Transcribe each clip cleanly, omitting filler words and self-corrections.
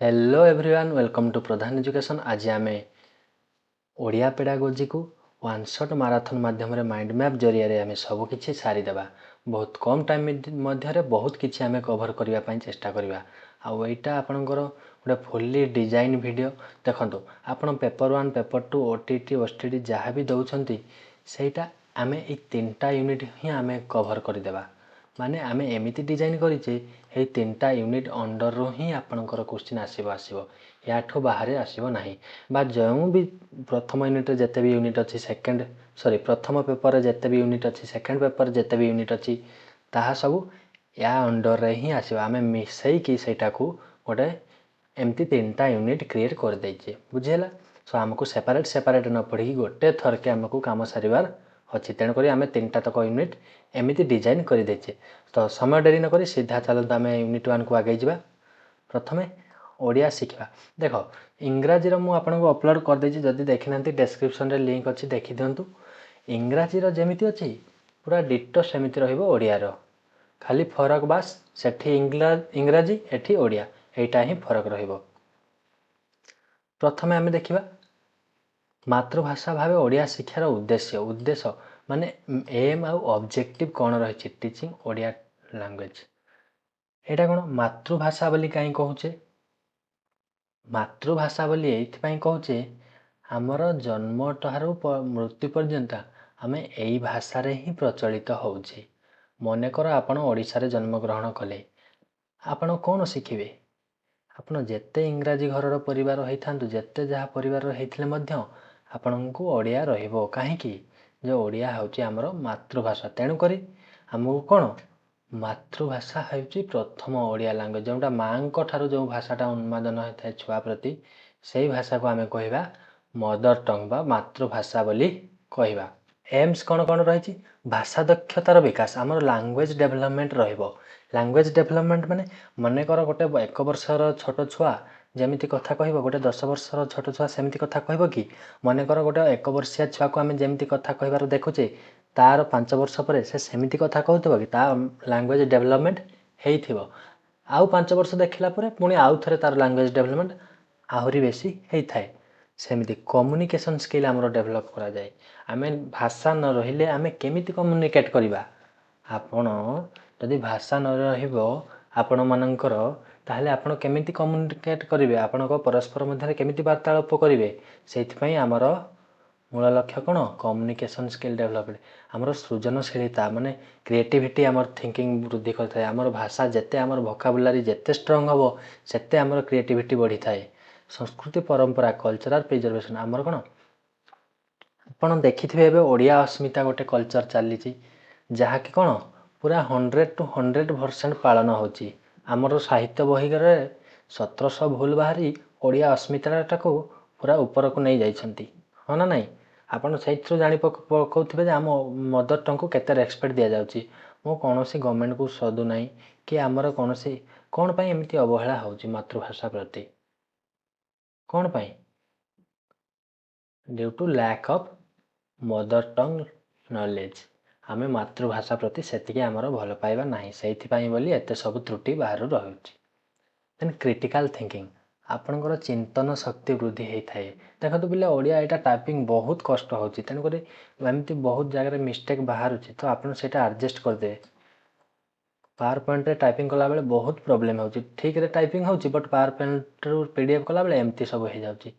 Hello everyone, welcome to Pradhan Education. ଆଜି ଆମେ Odia ପେଡ଼ାଗୋଜିକୁ one short marathon ମାଧ୍ୟମରେ ମାଇଣ୍ଡ ମ୍ୟାପ୍ ଜରିଆରେ ଆମେ ସବୁକିଛି ସାରିଦେବା। ବହୁତ କମ୍ ଟାଇମ୍ ମଧ୍ୟରେ ବହୁତ କିଛି ଆମେ କଭର୍ କରିବା ପାଇଁ ଚେଷ୍ଟା କରିବା। ଆଉ ଏଇଟା ଆପଣଙ୍କର ଗୋଟେ ଫୁଲି ଡିଜାଇନ୍ ଭିଡ଼ିଓ। ଦେଖନ୍ତୁ, ଆପଣ ପେପର୍ 1, ପେପର୍ 2, OTT, OSSTET ଯାହା ବି ଦେଉଛନ୍ତି, ସେଇଟା ଆମେ ଏଇ 3ଟା ୟୁନିଟ୍ ହିଁ ଆମେ କଭର୍ କରିଦେବା। ମାନେ ଆମେ ଏମିତି ଡିଜାଇନ୍ କରିଛେ, ଏଇ 3ଟା ୟୁନିଟ୍ ଅଣ୍ଡରରୁ ହିଁ ଆପଣଙ୍କର କୋଶ୍ଚିନ୍ ଆସିବ, ୟାଠୁ ବାହାରେ ଆସିବ ନାହିଁ। ବା ଯେଉଁ ବି ପ୍ରଥମ ୟୁନିଟ୍ରେ ଯେତେ ବି ୟୁନିଟ୍ ଅଛି, ସେକେଣ୍ଡ, ସରି, ପ୍ରଥମ ପେପରରେ ଯେତେ ବି ୟୁନିଟ୍ ଅଛି, ସେକେଣ୍ଡ ପେପରରେ ଯେତେ ବି ୟୁନିଟ୍ ଅଛି, ତାହା ସବୁ ୟା ଅଣ୍ଡରରେ ହିଁ ଆସିବ। ଆମେ ମିଶେଇକି ସେଇଟାକୁ ଗୋଟେ ଏମିତି 3ଟା ୟୁନିଟ୍ କ୍ରିଏଟ୍ କରିଦେଇଛେ। ବୁଝିହେଲା? ସୋ ଆମକୁ ସେପାରେଟ୍ ସେପାରେଟ୍ ନ ପଢ଼ିକି ଗୋଟେ ଥରକେ ଆମକୁ କାମ ସାରିବାର ଅଛି। ତେଣୁକରି ଆମେ 3ଟା ତକ ୟୁନିଟ୍ ଏମିତି ଡିଜାଇନ୍ କରିଦେଇଛେ। ତ ସମୟ ଡେରି ନକରି ସିଧା ଚାଲନ୍ତୁ, ଆମେ ୟୁନିଟ୍ 1କୁ ଆଗେଇ ଯିବା। ପ୍ରଥମେ ଓଡ଼ିଆ ଶିଖିବା। ଦେଖ, ଇଂରାଜୀର ମୁଁ ଆପଣଙ୍କୁ ଅପଲୋଡ଼ କରିଦେଇଛି। ଯଦି ଦେଖିନାହାନ୍ତି, ଡେସ୍କ୍ରିପସନ୍ରେ ଲିଙ୍କ୍ ଅଛି, ଦେଖିଦିଅନ୍ତୁ। ଇଂରାଜୀର ଯେମିତି ଅଛି, ପୁରା ଡିଟୋ ସେମିତି ରହିବ ଓଡ଼ିଆର। ଖାଲି ଫରକ ବାସ୍ ସେଠି ଇଂରାଜୀ, ଏଠି ଓଡ଼ିଆ, ଏଇଟା ହିଁ ଫରକ ରହିବ। ପ୍ରଥମେ ଆମେ ଦେଖିବା ମାତୃଭାଷା ଭାବେ ଓଡ଼ିଆ ଶିକ୍ଷାର ଉଦ୍ଦେଶ୍ୟ। ଉଦ୍ଦେଶ୍ୟ ମାନେ ଏମ୍ ଆଉ ଅବଜେକ୍ଟିଭ୍ କ'ଣ ରହିଛି ଟିଚିଂ ଓଡ଼ିଆ ଲାଙ୍ଗୁଏଜ୍। ଏଇଟା କ'ଣ? ମାତୃଭାଷା ବୋଲି କାହିଁ କହୁଛେ? ମାତୃଭାଷା ବୋଲି ଏଇଥିପାଇଁ କହୁଛେ, ଆମର ଜନ୍ମଠାରୁ ମୃତ୍ୟୁ ପର୍ଯ୍ୟନ୍ତ ଆମେ ଏଇ ଭାଷାରେ ହିଁ ପ୍ରଚଳିତ ହେଉଛେ। ମନେକର ଆପଣ ଓଡ଼ିଶାରେ ଜନ୍ମଗ୍ରହଣ କଲେ, ଆପଣ କ'ଣ ଶିଖିବେ? ଆପଣ ଯେତେ ଇଂରାଜୀ ଘରର ପରିବାର ହେଇଥାନ୍ତୁ, ଯେତେ ଯାହା ପରିବାରର ହେଇଥିଲେ ମଧ୍ୟ ଆପଣଙ୍କୁ ଓଡ଼ିଆ ରହିବ। କାହିଁକି ଯେ ଓଡ଼ିଆ ହେଉଛି ଆମର ମାତୃଭାଷା। ତେଣୁକରି ଆମକୁ କ'ଣ, ମାତୃଭାଷା ହେଉଛି ପ୍ରଥମ ଓଡ଼ିଆ ଲାଙ୍ଗୁଏଜ୍। ଯେଉଁଟା ମାଆଙ୍କ ଠାରୁ ଯେଉଁ ଭାଷାଟା ଉନ୍ମାଦନ ହୋଇଥାଏ ଛୁଆ ପ୍ରତି, ସେଇ ଭାଷାକୁ ଆମେ କହିବା ମଦର ଟଙ୍ଗ ବା ମାତୃଭାଷା ବୋଲି କହିବା। ଏମ୍ସ କ'ଣ କ'ଣ ରହିଛି? ଭାଷା ଦକ୍ଷତାର ବିକାଶ, ଆମର ଲାଙ୍ଗୁଏଜ୍ ଡେଭଲପମେଣ୍ଟ ରହିବ। ଲାଙ୍ଗୁଏଜ୍ ଡେଭଲପମେଣ୍ଟ ମାନେ ମନେକର ଗୋଟେ 1 ବର୍ଷର ଛୋଟ ଛୁଆ ଯେମିତି କଥା କହିବ, ଗୋଟେ 10 ବର୍ଷର ଛୋଟ ଛୁଆ ସେମିତି କଥା କହିବ କି? ମନେକର ଗୋଟେ 1 ବର୍ଷିଆ ଛୁଆକୁ ଆମେ ଯେମିତି କଥା କହିବାର ଦେଖୁଛେ, ତାର 5 ବର୍ଷ ପରେ ସେ ସେମିତି କଥା କହୁଥିବ କି? ତା ଲାଙ୍ଗୁଏଜ୍ ଡେଭଲପମେଣ୍ଟ ହେଇଥିବ। ଆଉ 5 ବର୍ଷ ଦେଖିଲା ପରେ ପୁଣି ଆଉ ଥରେ ତାର ଲାଙ୍ଗୁଏଜ୍ ଡେଭଲପମେଣ୍ଟ ଆହୁରି ବେଶୀ ହେଇଥାଏ। ସେମିତି କମ୍ୟୁନିକେସନ୍ ସ୍କିଲ୍ ଆମର ଡେଭଲପ୍ କରାଯାଏ। ଆମେ ଭାଷା ନ ରହିଲେ ଆମେ କେମିତି କମ୍ୟୁନିକେଟ୍ କରିବା? ଆପଣ ଯଦି ଭାଷା ନ ରହିବ ଆପଣମାନଙ୍କର, ତାହେଲେ ଆପଣ କେମିତି କମ୍ୟୁନିକେଟ୍ କରିବେ? ଆପଣଙ୍କ ପରସ୍ପର ମଧ୍ୟରେ କେମିତି ବାର୍ତ୍ତାଳାପ କରିବେ? ସେଇଥିପାଇଁ ଆମର ମୂଳ ଲକ୍ଷ୍ୟ କ'ଣ? Communication skill development. ଆମର ସୃଜନଶୀଳତା ମାନେ କ୍ରିଏଟିଭିଟି, ଆମର ଥିଙ୍କିଂ ବୃଦ୍ଧି କରିଥାଏ। ଆମର ଭାଷା ଯେତେ, ଆମର ଭୋକାବୁଲାରୀ ଯେତେ ଷ୍ଟ୍ରଙ୍ଗ ହେବ, ସେତେ ଆମର କ୍ରିଏଟିଭିଟି ବଢ଼ିଥାଏ। ସଂସ୍କୃତି ପରମ୍ପରା, କଲଚରାଲ୍ ପ୍ରିଜର୍ଭେସନ୍। ଆମର କ'ଣ, ଆପଣ ଦେଖିଥିବେ ଏବେ ଓଡ଼ିଆ ଅସ୍ମିତା ଗୋଟେ କଲଚର୍ ଚାଲିଛି, ଯାହାକି କ'ଣ ପୁରା 100 ଟୁ 100% ପାଳନ ହେଉଛି। ଆମର ସାହିତ୍ୟ ବହିରେ 1700 ଭୁଲ ବାହାରି ଓଡ଼ିଆ ଅସ୍ମିତାଟାକୁ ପୁରା ଉପରକୁ ନେଇ ଯାଇଛନ୍ତି, ହଁ ନା ନାହିଁ? ଆପଣ ସେଇଥିରୁ ଜାଣି ପକାଉଥିବେ ଯେ ଆମ ମଦର ଟଙ୍ଗକୁ କେତେ ରେସପେକ୍ଟ ଦିଆଯାଉଛି। ମୁଁ କୌଣସି ଗଭର୍ଣ୍ଣମେଣ୍ଟକୁ ସଦୁ ନାହିଁ କି ଆମର କୌଣସି, କ'ଣ ପାଇଁ ଏମିତି ଅବହେଳା ହେଉଛି ମାତୃଭାଷା ପ୍ରତି? କ'ଣ ପାଇଁ? Due to lack of mother tongue knowledge. ଆମେ ମାତୃଭାଷା ପ୍ରତି ସେତିକି ଆମର ଭଲ ପାଇବା ନାହିଁ, ସେଇଥିପାଇଁ ବୋଲି ଏତେ ସବୁ ତ୍ରୁଟି ବାହାରୁ ରହୁଛି। ଦେନ୍ କ୍ରିଟିକାଲ୍ ଥିଙ୍କିଂ, ଆପଣଙ୍କର ଚିନ୍ତନ ଶକ୍ତି ବୃଦ୍ଧି ହେଇଥାଏ। ଦେଖନ୍ତୁ ପିଲା, ଓଡ଼ିଆ ଏଇଟା ଟାଇପିଂ ବହୁତ କଷ୍ଟ ହେଉଛି, ତେଣୁକରି ଏମିତି ବହୁତ ଜାଗାରେ ମିଷ୍ଟେକ୍ ବାହାରୁଛି, ତ ଆପଣ ସେଇଟା ଆଡ଼ଜଷ୍ଟ କରିଦେବେ। ପାୱାର ପଏଣ୍ଟରେ ଟାଇପିଂ କଲାବେଳେ ବହୁତ ପ୍ରୋବ୍ଲେମ୍ ହେଉଛି। ଠିକ୍ରେ ଟାଇପିଂ ହେଉଛି, ବଟ୍ ପାୱାର ପଏଣ୍ଟରୁ PDF କଲାବେଳେ ଏମିତି ସବୁ ହେଇଯାଉଛି।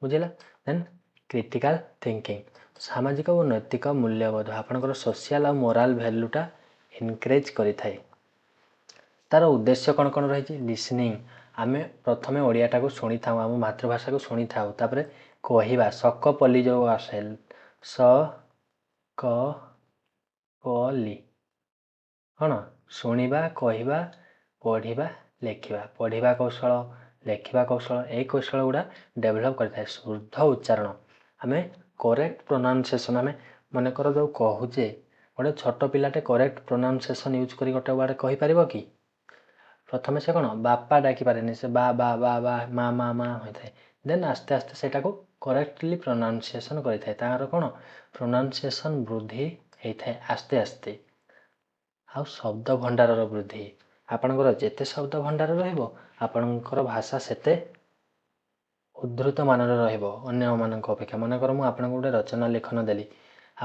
ବୁଝିଲା? ଦେନ୍ କ୍ରିଟିକାଲ୍ ଥିଙ୍କିଂ, ସାମାଜିକ ଓ ନୈତିକ ମୂଲ୍ୟବୋଧ, ଆପଣଙ୍କର ସୋସିଆଲ୍ ଆଉ ମୋରାଲ୍ ଭ୍ୟାଲୁଟା ଇନକ୍ରିଜ୍ କରିଥାଏ। ତାର ଉଦ୍ଦେଶ୍ୟ କ'ଣ କ'ଣ ରହିଛି? ଲିସନିଂ, ଆମେ ପ୍ରଥମେ ଓଡ଼ିଆଟାକୁ ଶୁଣିଥାଉ, ଆମ ମାତୃଭାଷାକୁ ଶୁଣିଥାଉ, ତାପରେ କହିବା। ସକପଲି ଯେଉଁ ଆସେ, ସ କ ପ ଲି, କ'ଣ? ଶୁଣିବା, କହିବା, ପଢ଼ିବା, ଲେଖିବା। ପଢ଼ିବା କୌଶଳ, ଲେଖିବା କୌଶଳ, ଏଇ କୌଶଳ ଗୁଡ଼ା ଡେଭଲପ୍ କରିଥାଏ। ଶୁଦ୍ଧ ଉଚ୍ଚାରଣ, ଆମେ କରେକ୍ଟ ପ୍ରୋନାଉନ୍ସିଏସନ୍, ଆମେ ମନେକର ଯେଉଁ କହୁଛେ, ଗୋଟେ ଛୋଟ ପିଲାଟେ କରେକ୍ଟ ପ୍ରୋନାଉନ୍ସିଏସନ୍ ୟୁଜ୍ କରି ଗୋଟେ ୱାର୍ଡ଼ କହିପାରିବ କି? ପ୍ରଥମେ ସେ କ'ଣ ବାପା ଡାକିପାରେନି, ସେ ବା ବା ବା ବା, ମା ମା ମା ହୋଇଥାଏ। ଦେନ୍ ଆସ୍ତେ ଆସ୍ତେ ସେଇଟାକୁ କରେକ୍ଟଲି ପ୍ରୋନାଉନ୍ସିଏସନ୍ କରିଥାଏ। ତାହାର କ'ଣ ପ୍ରୋନାଉନ୍ସିଏସନ୍ ବୃଦ୍ଧି ହେଇଥାଏ ଆସ୍ତେ ଆସ୍ତେ। ଆଉ ଶବ୍ଦ ଭଣ୍ଡାରର ବୃଦ୍ଧି, ଆପଣଙ୍କର ଯେତେ ଶବ୍ଦ ଭଣ୍ଡାର ରହିବ, ଆପଣଙ୍କର ଭାଷା ସେତେ ଉଦ୍ଧୃତ ମାନର ରହିବ ଅନ୍ୟମାନଙ୍କ ଅପେକ୍ଷା। ମନେକର ମୁଁ ଆପଣଙ୍କୁ ଗୋଟେ ରଚନା ଲେଖନ ଦେଲି,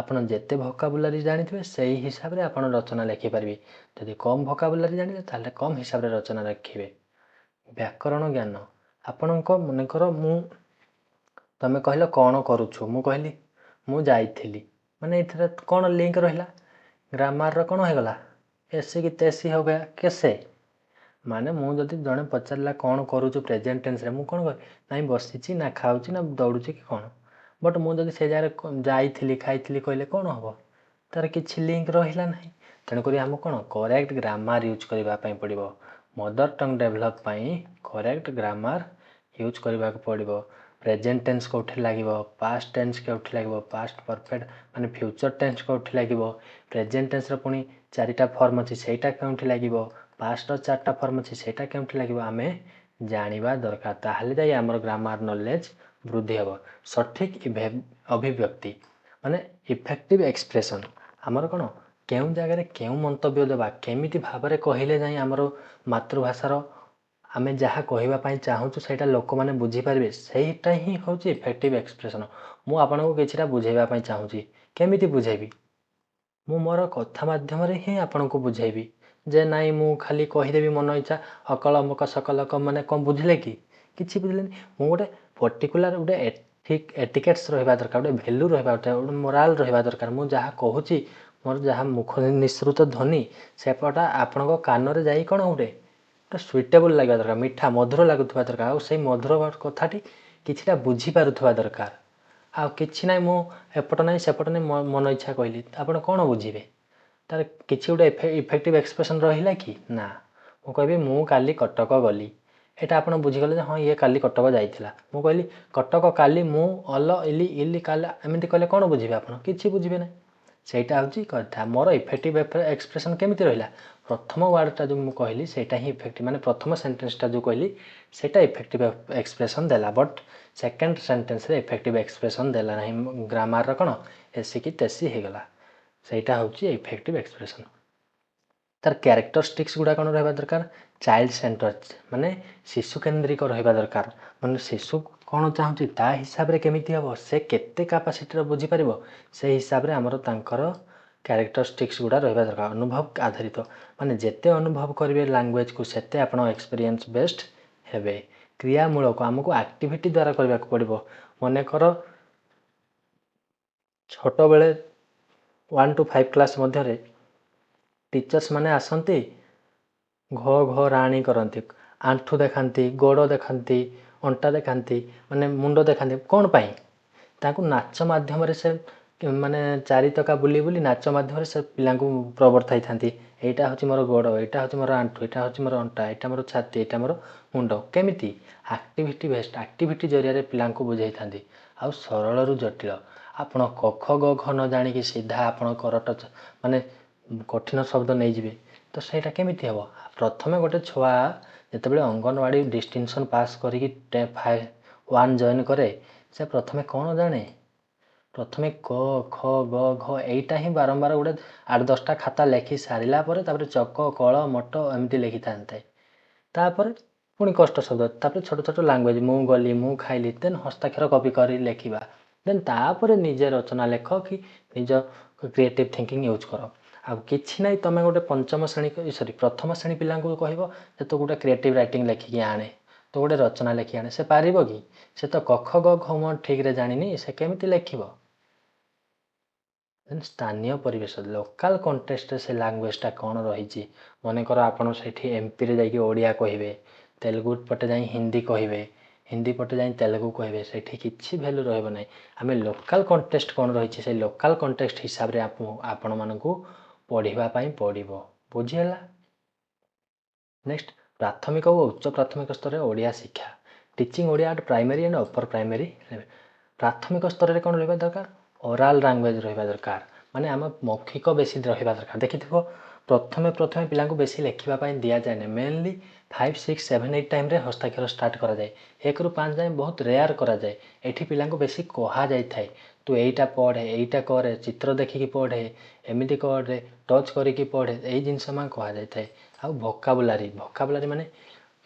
ଆପଣ ଯେତେ ଭୋକାବୁଲାରୀ ଜାଣିଥିବେ ସେଇ ହିସାବରେ ଆପଣ ରଚନା ଲେଖିପାରିବେ। ଯଦି କମ୍ ଭୋକାବୁଲାରୀ ଜାଣିବେ, ତାହେଲେ କମ୍ ହିସାବରେ ରଚନା ଲେଖିବେ। ବ୍ୟାକରଣ ଜ୍ଞାନ ଆପଣଙ୍କ, ମନେକର ମୁଁ ତମେ କହିଲ କ'ଣ କରୁଛୁ, ମୁଁ କହିଲି ମୁଁ ଯାଇଥିଲି, ମାନେ ଏଥିରେ କ'ଣ ଲିଙ୍କ ରହିଲା? ଗ୍ରାମାରର କ'ଣ ହେଇଗଲା? ऐसी की तैसी हो गया। कैसे? ମାନେ ମୁଁ ଯଦି ଜଣେ ପଚାରିଲା କ'ଣ କରୁଛୁ ପ୍ରେଜେଣ୍ଟ ଟେନ୍ସରେ, ମୁଁ କ'ଣ କହିବି? ନାଇଁ ବସିଛି ନା ଖାଉଛି ନା ଦୌଡ଼ୁଛି କି କ'ଣ। ବଟ୍ ମୁଁ ଯଦି ସେ ଜାଗାରେ ଯାଇଥିଲି, ଖାଇଥିଲି କହିଲେ କ'ଣ ହେବ? ତା'ର କିଛି ଲିଙ୍କ ରହିଲା ନାହିଁ। ତେଣୁକରି ଆମକୁ କ'ଣ କରେକ୍ଟ ଗ୍ରାମାର ୟୁଜ୍ କରିବା ପାଇଁ ପଡ଼ିବ। ମଦର ଟଙ୍ଗ ଡେଭଲପ୍ ପାଇଁ କରେକ୍ଟ ଗ୍ରାମାର ୟୁଜ୍ କରିବାକୁ ପଡ଼ିବ। ପ୍ରେଜେଣ୍ଟ ଟେନ୍ସ କେଉଁଠି ଲାଗିବ, ପାଷ୍ଟ ଟେନ୍ସ କେଉଁଠି ଲାଗିବ, ପାଷ୍ଟ ପରଫେକ୍ଟ ମାନେ ଫ୍ୟୁଚର୍ ଟେନ୍ସ କେଉଁଠି ଲାଗିବ, ପ୍ରେଜେଣ୍ଟ ଟେନ୍ସର ପୁଣି ଚାରିଟା ଫର୍ମ ଅଛି, ସେଇଟା କେଉଁଠି ଲାଗିବ, ପାଷ୍ଟର ଚାରିଟା ଫର୍ମ ଅଛି, ସେଇଟା କେଉଁଠି ଲାଗିବ, ଆମେ ଜାଣିବା ଦରକାର। ତାହେଲେ ଯାଇ ଆମର ଗ୍ରାମାର ନଲେଜ୍ ବୃଦ୍ଧି ହେବ। ସଠିକ୍ ଅଭିବ୍ୟକ୍ତି ମାନେ ଇଫେକ୍ଟିଭ୍ ଏକ୍ସପ୍ରେସନ୍। ଆମର କ'ଣ କେଉଁ ଜାଗାରେ କେଉଁ ମନ୍ତବ୍ୟ ଦେବା, କେମିତି ଭାବରେ କହିଲେ ଯାଇ ଆମର ମାତୃଭାଷାର ଆମେ ଯାହା କହିବା ପାଇଁ ଚାହୁଁଛୁ ସେଇଟା ଲୋକମାନେ ବୁଝିପାରିବେ, ସେଇଟା ହିଁ ହେଉଛି ଇଫେକ୍ଟିଭ୍ ଏକ୍ସପ୍ରେସନ୍। ମୁଁ ଆପଣଙ୍କୁ କିଛିଟା ବୁଝେଇବା ପାଇଁ ଚାହୁଁଛି, କେମିତି ବୁଝେଇବି? ମୁଁ ମୋର କଥା ମାଧ୍ୟମରେ ହିଁ ଆପଣଙ୍କୁ ବୁଝେଇବି ଯେ ନାଇଁ ମୁଁ ଖାଲି କହିଦେବି ମନ ଇଚ୍ଛା ଅକଳ ଅମକ ସକଲକ, ମାନେ କ'ଣ ବୁଝିଲେ କି? କିଛି ବୁଝିଲେନି। ମୁଁ ଗୋଟେ ପର୍ଟିକୁଲାର ଗୋଟେ ଏଟିକେଟ୍ସ ରହିବା ଦରକାର, ଗୋଟେ ଭ୍ୟାଲୁ ରହିବା ଦରକାର, ଗୋଟେ ମୋରାଲ ରହିବା ଦରକାର। ମୁଁ ଯାହା କହୁଛି, ମୋର ଯାହା ମୁଖ ନିଃସୃତ ଧ୍ୱନି ସେପଟା ଆପଣଙ୍କ କାନରେ ଯାଇ କ'ଣ ଗୋଟେ ସୁଇଟେବଲ୍ ଲାଗିବା ଦରକାର, ମିଠା ମଧୁର ଲାଗୁଥିବା ଦରକାର, ଆଉ ସେଇ ମଧୁର କଥାଟି କିଛିଟା ବୁଝିପାରୁଥିବା ଦରକାର। ଆଉ କିଛି ନାହିଁ, ମୁଁ ଏପଟ ନାହିଁ ସେପଟ ନାହିଁ, ମନ ଇଚ୍ଛା କହିଲି, ଆପଣ କ'ଣ ବୁଝିବେ? ତାର କିଛି ଗୋଟେ ଇଫେକ୍ଟିଭ୍ ଏକ୍ସପ୍ରେସନ୍ ରହିଲା କି ନା? ମୁଁ କହିବି ମୁଁ କାଲି କଟକ ଗଲି, ଏଇଟା ଆପଣ ବୁଝିଗଲେ ଯେ ହଁ ଇଏ କାଲି କଟକ ଯାଇଥିଲା। ମୁଁ କହିଲି କଟକ କାଲି ମୁଁ ଅଲ ଇଲି ଇଲି କାଲି, ଏମିତି କହିଲେ କ'ଣ ବୁଝିବେ ଆପଣ? କିଛି ବୁଝିବେ ନାହିଁ। ସେଇଟା ହେଉଛି କଥା। ମୋର ଇଫେକ୍ଟିଭ୍ ଏକ୍ସପ୍ରେସନ୍ କେମିତି ରହିଲା? ପ୍ରଥମ ୱାର୍ଡ଼ଟା ଯେଉଁ ମୁଁ କହିଲି ସେଇଟା ହିଁ ଇଫେକ୍ଟିଭ୍, ମାନେ ପ୍ରଥମ ସେଣ୍ଟେନ୍ସଟା ଯେଉଁ କହିଲି ସେଇଟା ଇଫେକ୍ଟିଭ୍ ଏକ୍ସପ୍ରେସନ୍ ଦେଲା, ବଟ୍ ସେକେଣ୍ଡ ସେଣ୍ଟେନ୍ସରେ ଇଫେକ୍ଟିଭ୍ ଏକ୍ସପ୍ରେସନ୍ ଦେଲା ନାହିଁ। ଗ୍ରାମାରର କ'ଣ ଏସିକି ତେସି ହେଇଗଲା। ସେଇଟା ହେଉଛି ଇଫେକ୍ଟିଭ୍ ଏକ୍ସପ୍ରେସନ୍। ତାର କ୍ୟାରେକ୍ଟରିଷ୍ଟିକ୍ସ ଗୁଡ଼ା କ'ଣ ରହିବା ଦରକାର? ଚାଇଲ୍ଡ ସେଣ୍ଟର, ମାନେ ଶିଶୁ କେନ୍ଦ୍ରିକ ରହିବା ଦରକାର। ମାନେ ଶିଶୁ କ'ଣ ଚାହୁଁଛି ତା ହିସାବରେ କେମିତି ହେବ, ସେ କେତେ କାପାସିଟିର ବୁଝିପାରିବ, ସେଇ ହିସାବରେ ଆମର ତାଙ୍କର କ୍ୟାରେକ୍ଟରିଷ୍ଟିକ୍ସ ଗୁଡ଼ା ରହିବା ଦରକାର। ଅନୁଭବ ଆଧାରିତ, ମାନେ ଯେତେ ଅନୁଭବ କରିବେ ଲାଙ୍ଗୁଏଜକୁ ସେତେ ଆପଣ ଏକ୍ସପିରିଏନ୍ସ ବେଷ୍ଟ ହେବେ। କ୍ରିୟାମୂଳକ, ଆମକୁ ଆକ୍ଟିଭିଟି ଦ୍ୱାରା କରିବାକୁ ପଡ଼ିବ। ମନେକର ଛୋଟବେଳେ 1 ଟୁ 5 କ୍ଲାସ୍ ମଧ୍ୟରେ ଟିଚର୍ସ ମାନେ ଆସନ୍ତି, ଘ ଘ ରାଣୀ କରନ୍ତି, ଆଣ୍ଠୁ ଦେଖାନ୍ତି, ଗୋଡ଼ ଦେଖାନ୍ତି, ଅଣ୍ଟା ଦେଖାନ୍ତି, ମାନେ ମୁଣ୍ଡ ଦେଖାନ୍ତି। କ'ଣ ପାଇଁ? ତାଙ୍କୁ ନାଚ ମାଧ୍ୟମରେ ସେ ମାନେ ଚାରିତକା ବୁଲି ବୁଲି ନାଚ ମାଧ୍ୟମରେ ସେ ପିଲାଙ୍କୁ ପ୍ରବର୍ତ୍ତାଇଥାନ୍ତି। ଏଇଟା ହେଉଛି ମୋର ଗୋଡ଼, ଏଇଟା ହେଉଛି ମୋର ଆଣ୍ଠୁ, ଏଇଟା ହେଉଛି ମୋର ଅଣ୍ଟା, ଏଇଟା ମୋର ଛାତି, ଏଇଟା ମୋର ମୁଣ୍ଡ। କେମିତି? ଆକ୍ଟିଭିଟି ବେସ୍ଡ, ଆକ୍ଟିଭିଟି ଜରିଆରେ ପିଲାଙ୍କୁ ବୁଝେଇଥାନ୍ତି। ଆଉ ସରଳରୁ ଜଟିଳ, ଆପଣ କ ଖ ଗ ଘ ନ ଜାଣିକି ସିଧା ଆପଣ କରଟ ମାନେ କଠିନ ଶବ୍ଦ ନେଇଯିବେ ତ ସେଇଟା କେମିତି ହେବ? ପ୍ରଥମେ ଗୋଟେ ଛୁଆ ଯେତେବେଳେ ଅଙ୍ଗନବାଡ଼ି ଡିଷ୍ଟିଂସନ୍ ପାସ୍ କରିକି 1 ଜଏନ୍ କରେ, ସେ ପ୍ରଥମେ କ'ଣ ଜାଣେ? ପ୍ରଥମେ କ ଖ ଗ ଘ ଏଇଟା ହିଁ ବାରମ୍ବାର ଗୋଟେ 8 10ଟା ଖାତା ଲେଖି ସାରିଲା ପରେ ତାପରେ ଚକ କଳ ମଟ ଏମିତି ଲେଖିଥାନ୍ତେ। ତାପରେ ପୁଣି କଷ୍ଟ ଶବ୍ଦ, ତାପରେ ଛୋଟ ଛୋଟ ଲାଙ୍ଗୁଏଜ୍, ମୁଁ ଗଲି, ମୁଁ ଖାଇଲି, ଦେନ୍ ହସ୍ତାକ୍ଷର କପି କରି ଲେଖିବା, ଦେନ୍ ତାପରେ ନିଜେ ରଚନା ଲେଖ କି ନିଜ କ୍ରିଏଟିଭ୍ ଥିଙ୍କିଂ ୟୁଜ୍ କର। ଆଉ କିଛି ନାହିଁ, ତୁମେ ଗୋଟେ ପଞ୍ଚମ ଶ୍ରେଣୀ ସରି ପ୍ରଥମ ଶ୍ରେଣୀ ପିଲାଙ୍କୁ କହିବ ଯେ ତୁ ଗୋଟେ କ୍ରିଏଟିଭ୍ ରାଇଟିଂ ଲେଖିକି ଆଣେ, ତୁ ଗୋଟେ ରଚନା ଲେଖିକି ଆଣେ, ସେ ପାରିବ କି? ସେ ତ କ ଖ ଗ ଘ ମ ଠିକ୍ରେ ଜାଣିନି, ସେ କେମିତି ଲେଖିବ? ଦେନ୍ ସ୍ଥାନୀୟ ପରିବେଶ, ଲୋକାଲ୍ କଣ୍ଟେକ୍ସଟରେ ସେ ଲାଙ୍ଗୁଏଜଟା କ'ଣ ରହିଛି। ମନେକର ଆପଣ ସେଇଠି ଏମ୍ପିରେ ଯାଇକି ଓଡ଼ିଆ କହିବେ, ତେଲୁଗୁ ପଟେ ଯାଇ ହିନ୍ଦୀ କହିବେ, ହିନ୍ଦୀ ପଟେ ଯାଇ ତେଲୁଗୁ କହିବେ, ସେଇଠି କିଛି ଭ୍ୟାଲୁ ରହିବ ନାହିଁ। ଆମେ ଲୋକାଲ୍ କଣ୍ଟେକ୍ସଟ କ'ଣ ରହିଛି ସେଇ ଲୋକାଲ୍ କଣ୍ଟେକ୍ସଟ ହିସାବରେ ଆପଣମାନଙ୍କୁ ପଢ଼ିବା ପାଇଁ ପଡ଼ିବ। ବୁଝିହେଲା? ନେକ୍ସଟ, ପ୍ରାଥମିକ ଓ ଉଚ୍ଚ ପ୍ରାଥମିକ ସ୍ତରରେ ଓଡ଼ିଆ ଶିକ୍ଷା, teaching Odia at primary and upper primary level. ପ୍ରାଥମିକ ସ୍ତରରେ କ'ଣ ରହିବା ଦରକାର? ଓରାଲ୍ ଲାଙ୍ଗୁଏଜ୍ ରହିବା ଦରକାର, ମାନେ ଆମ ମୌଖିକ ବେଶୀ ରହିବା ଦରକାର। ଦେଖିଥିବ ପ୍ରଥମେ ପ୍ରଥମେ ପିଲାଙ୍କୁ ବେଶୀ ଲେଖିବା ପାଇଁ ଦିଆଯାଏନି, ମେନଲି 5 6 7 8 ଟାଇମ୍ରେ ହସ୍ତାକ୍ଷର ଷ୍ଟାର୍ଟ କରାଯାଏ। 1ରୁ 5 ଯାଏଁ ବହୁତ ରେୟାର କରାଯାଏ। ଏଠି ପିଲାଙ୍କୁ ବେଶୀ କୁହାଯାଇଥାଏ, ତୁ ଏଇଟା ପଢ଼େ, ଏଇଟା କରେ, ଚିତ୍ର ଦେଖିକି ପଢ଼େ, ଏମିତି କରେ, ଟଚ୍ କରିକି ପଢ଼େ, ଏଇ ଜିନିଷ ମାନ କୁହାଯାଇଥାଏ। ଆଉ ଭୋକାବୁଲାରୀ, ଭୋକାବୁଲାରୀ ମାନେ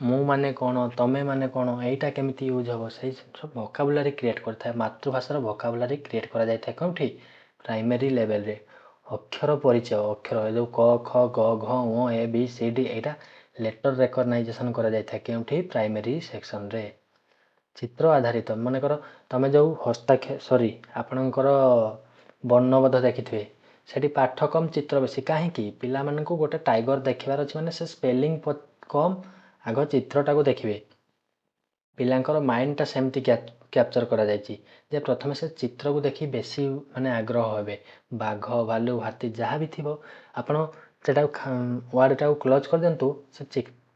ମୁଁ ମାନେ କ'ଣ, ତମେ ମାନେ କ'ଣ, ଏଇଟା କେମିତି ୟୁଜ୍ ହେବ, ସେଇ ଜିନିଷ ଭୋକାବୁଲାରୀ କ୍ରିଏଟ୍ କରିଥାଏ। ମାତୃଭାଷାର ଭୋକାବୁଲାରୀ କ୍ରିଏଟ୍ କରାଯାଇଥାଏ କେଉଁଠି? ପ୍ରାଇମେରୀ ଲେଭେଲରେ। ଅକ୍ଷର ପରିଚୟ, ଅକ୍ଷର ଏ ଯେଉଁ କ ଖ ଗ ଘ ଙ ଏ ବି ସି ଡି, ଏଇଟା ଲେଟର୍ ରେକଗ୍ନାଇଜେସନ୍ କରାଯାଇଥାଏ କେଉଁଠି? ପ୍ରାଇମେରୀ ସେକ୍ସନରେ। ଚିତ୍ର ଆଧାରିତ, ମନେକର ତମେ ଯେଉଁ ହସ୍ତାକ୍ଷର, ସରି, ଆପଣଙ୍କର ବର୍ଣ୍ଣବୋଧ ଦେଖିଥିବେ, ସେଠି ପାଠ କମ୍ ଚିତ୍ର ବେଶୀ। କାହିଁକି? ପିଲାମାନଙ୍କୁ ଗୋଟେ ଟାଇଗର ଦେଖିବାର ଅଛି ମାନେ ସେ ସ୍ପେଲିଂ କମ୍, ଆଗ ଚିତ୍ରଟାକୁ ଦେଖିବେ। ପିଲାଙ୍କର ମାଇଣ୍ଡଟା ସେମିତି କ୍ୟାପଚର୍ କରାଯାଇଛି ଯେ ପ୍ରଥମେ ସେ ଚିତ୍ରକୁ ଦେଖି ବେଶୀ ମାନେ ଆଗ୍ରହ ହେବେ। ବାଘ, ଭାଲୁ, ହାତୀ ଯାହା ବି ଥିବ, ଆପଣ ସେଟାକୁ ୱାର୍ଡ଼ଟାକୁ କ୍ଲୋଜ୍ କରିଦିଅନ୍ତୁ, ସେ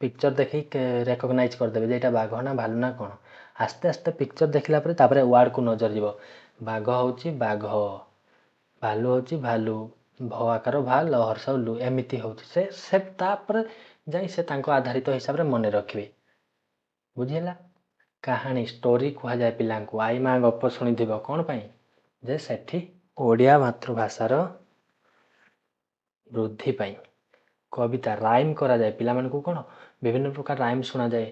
ପିକ୍ଚର୍ ଦେଖିକି ରେକଗ୍ନାଇଜ୍ କରିଦେବେ ଯେ ଏଇଟା ବାଘ ନା ଭାଲୁ ନା କ'ଣ। ଆସ୍ତେ ଆସ୍ତେ ପିକ୍ଚର୍ ଦେଖିଲା ପରେ ତାପରେ ୱାର୍ଡ଼କୁ ନଜର ଯିବ। ବାଘ ହେଉଛି ବାଘ, ଭାଲୁ ହେଉଛି ଭାଲୁ, ଭ ଆକାର ଭା, ଲ ହର୍ଷ ଲୁ, ଏମିତି ହେଉଛି। ସେ ତାପରେ ଯାଇ ସେ ତାଙ୍କ ଆଧାରିତ ହିସାବରେ ମନେ ରଖିବେ। ବୁଝିହେଲା? କାହାଣୀ, ଷ୍ଟୋରି କୁହାଯାଏ ପିଲାଙ୍କୁ, ଆଈ ମା ଗପ ଶୁଣିଥିବ। କ'ଣ ପାଇଁ? ଯେ ସେଠି ଓଡ଼ିଆ ମାତୃଭାଷାର ବୃଦ୍ଧି ପାଇଁ। କବିତା, ରାଇମ୍ କରାଯାଏ ପିଲାମାନଙ୍କୁ। କ'ଣ ବିଭିନ୍ନ ପ୍ରକାର ରାଇମ୍ ଶୁଣାଯାଏ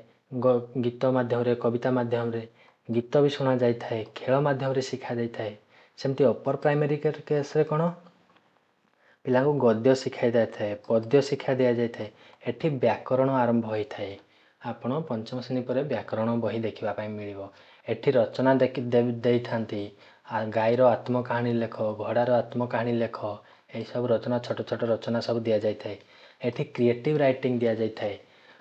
ଗୀତ ମାଧ୍ୟମରେ, କବିତା ମାଧ୍ୟମରେ ଗୀତ ବି ଶୁଣାଯାଇଥାଏ, ଖେଳ ମାଧ୍ୟମରେ ଶିଖାଯାଇଥାଏ। ସେମିତି ଅପର ପ୍ରାଇମେରୀ କେସ୍ରେ କ'ଣ ପିଲାଙ୍କୁ ଗଦ୍ୟ ଶିଖାଇ ଯାଇଥାଏ, ପଦ୍ୟ ଶିକ୍ଷା ଦିଆଯାଇଥାଏ। ଏଠି ବ୍ୟାକରଣ ଆରମ୍ଭ ହୋଇଥାଏ। ଆପଣ ପଞ୍ଚମ ଶ୍ରେଣୀ ପରେ ବ୍ୟାକରଣ ବହି ଦେଖିବା ପାଇଁ ମିଳିବ। ଏଠି ରଚନା ଦେଇଥାନ୍ତି, ଗାଈର ଆତ୍ମକାହାଣୀ ଲେଖ, ଘୋଡ଼ାର ଆତ୍ମକାହାଣୀ ଲେଖ, ଏହିସବୁ ରଚନା, ଛୋଟ ଛୋଟ ରଚନା ସବୁ ଦିଆଯାଇଥାଏ। ଏଠି କ୍ରିଏଟିଭ୍ ରାଇଟିଂ ଦିଆଯାଇଥାଏ।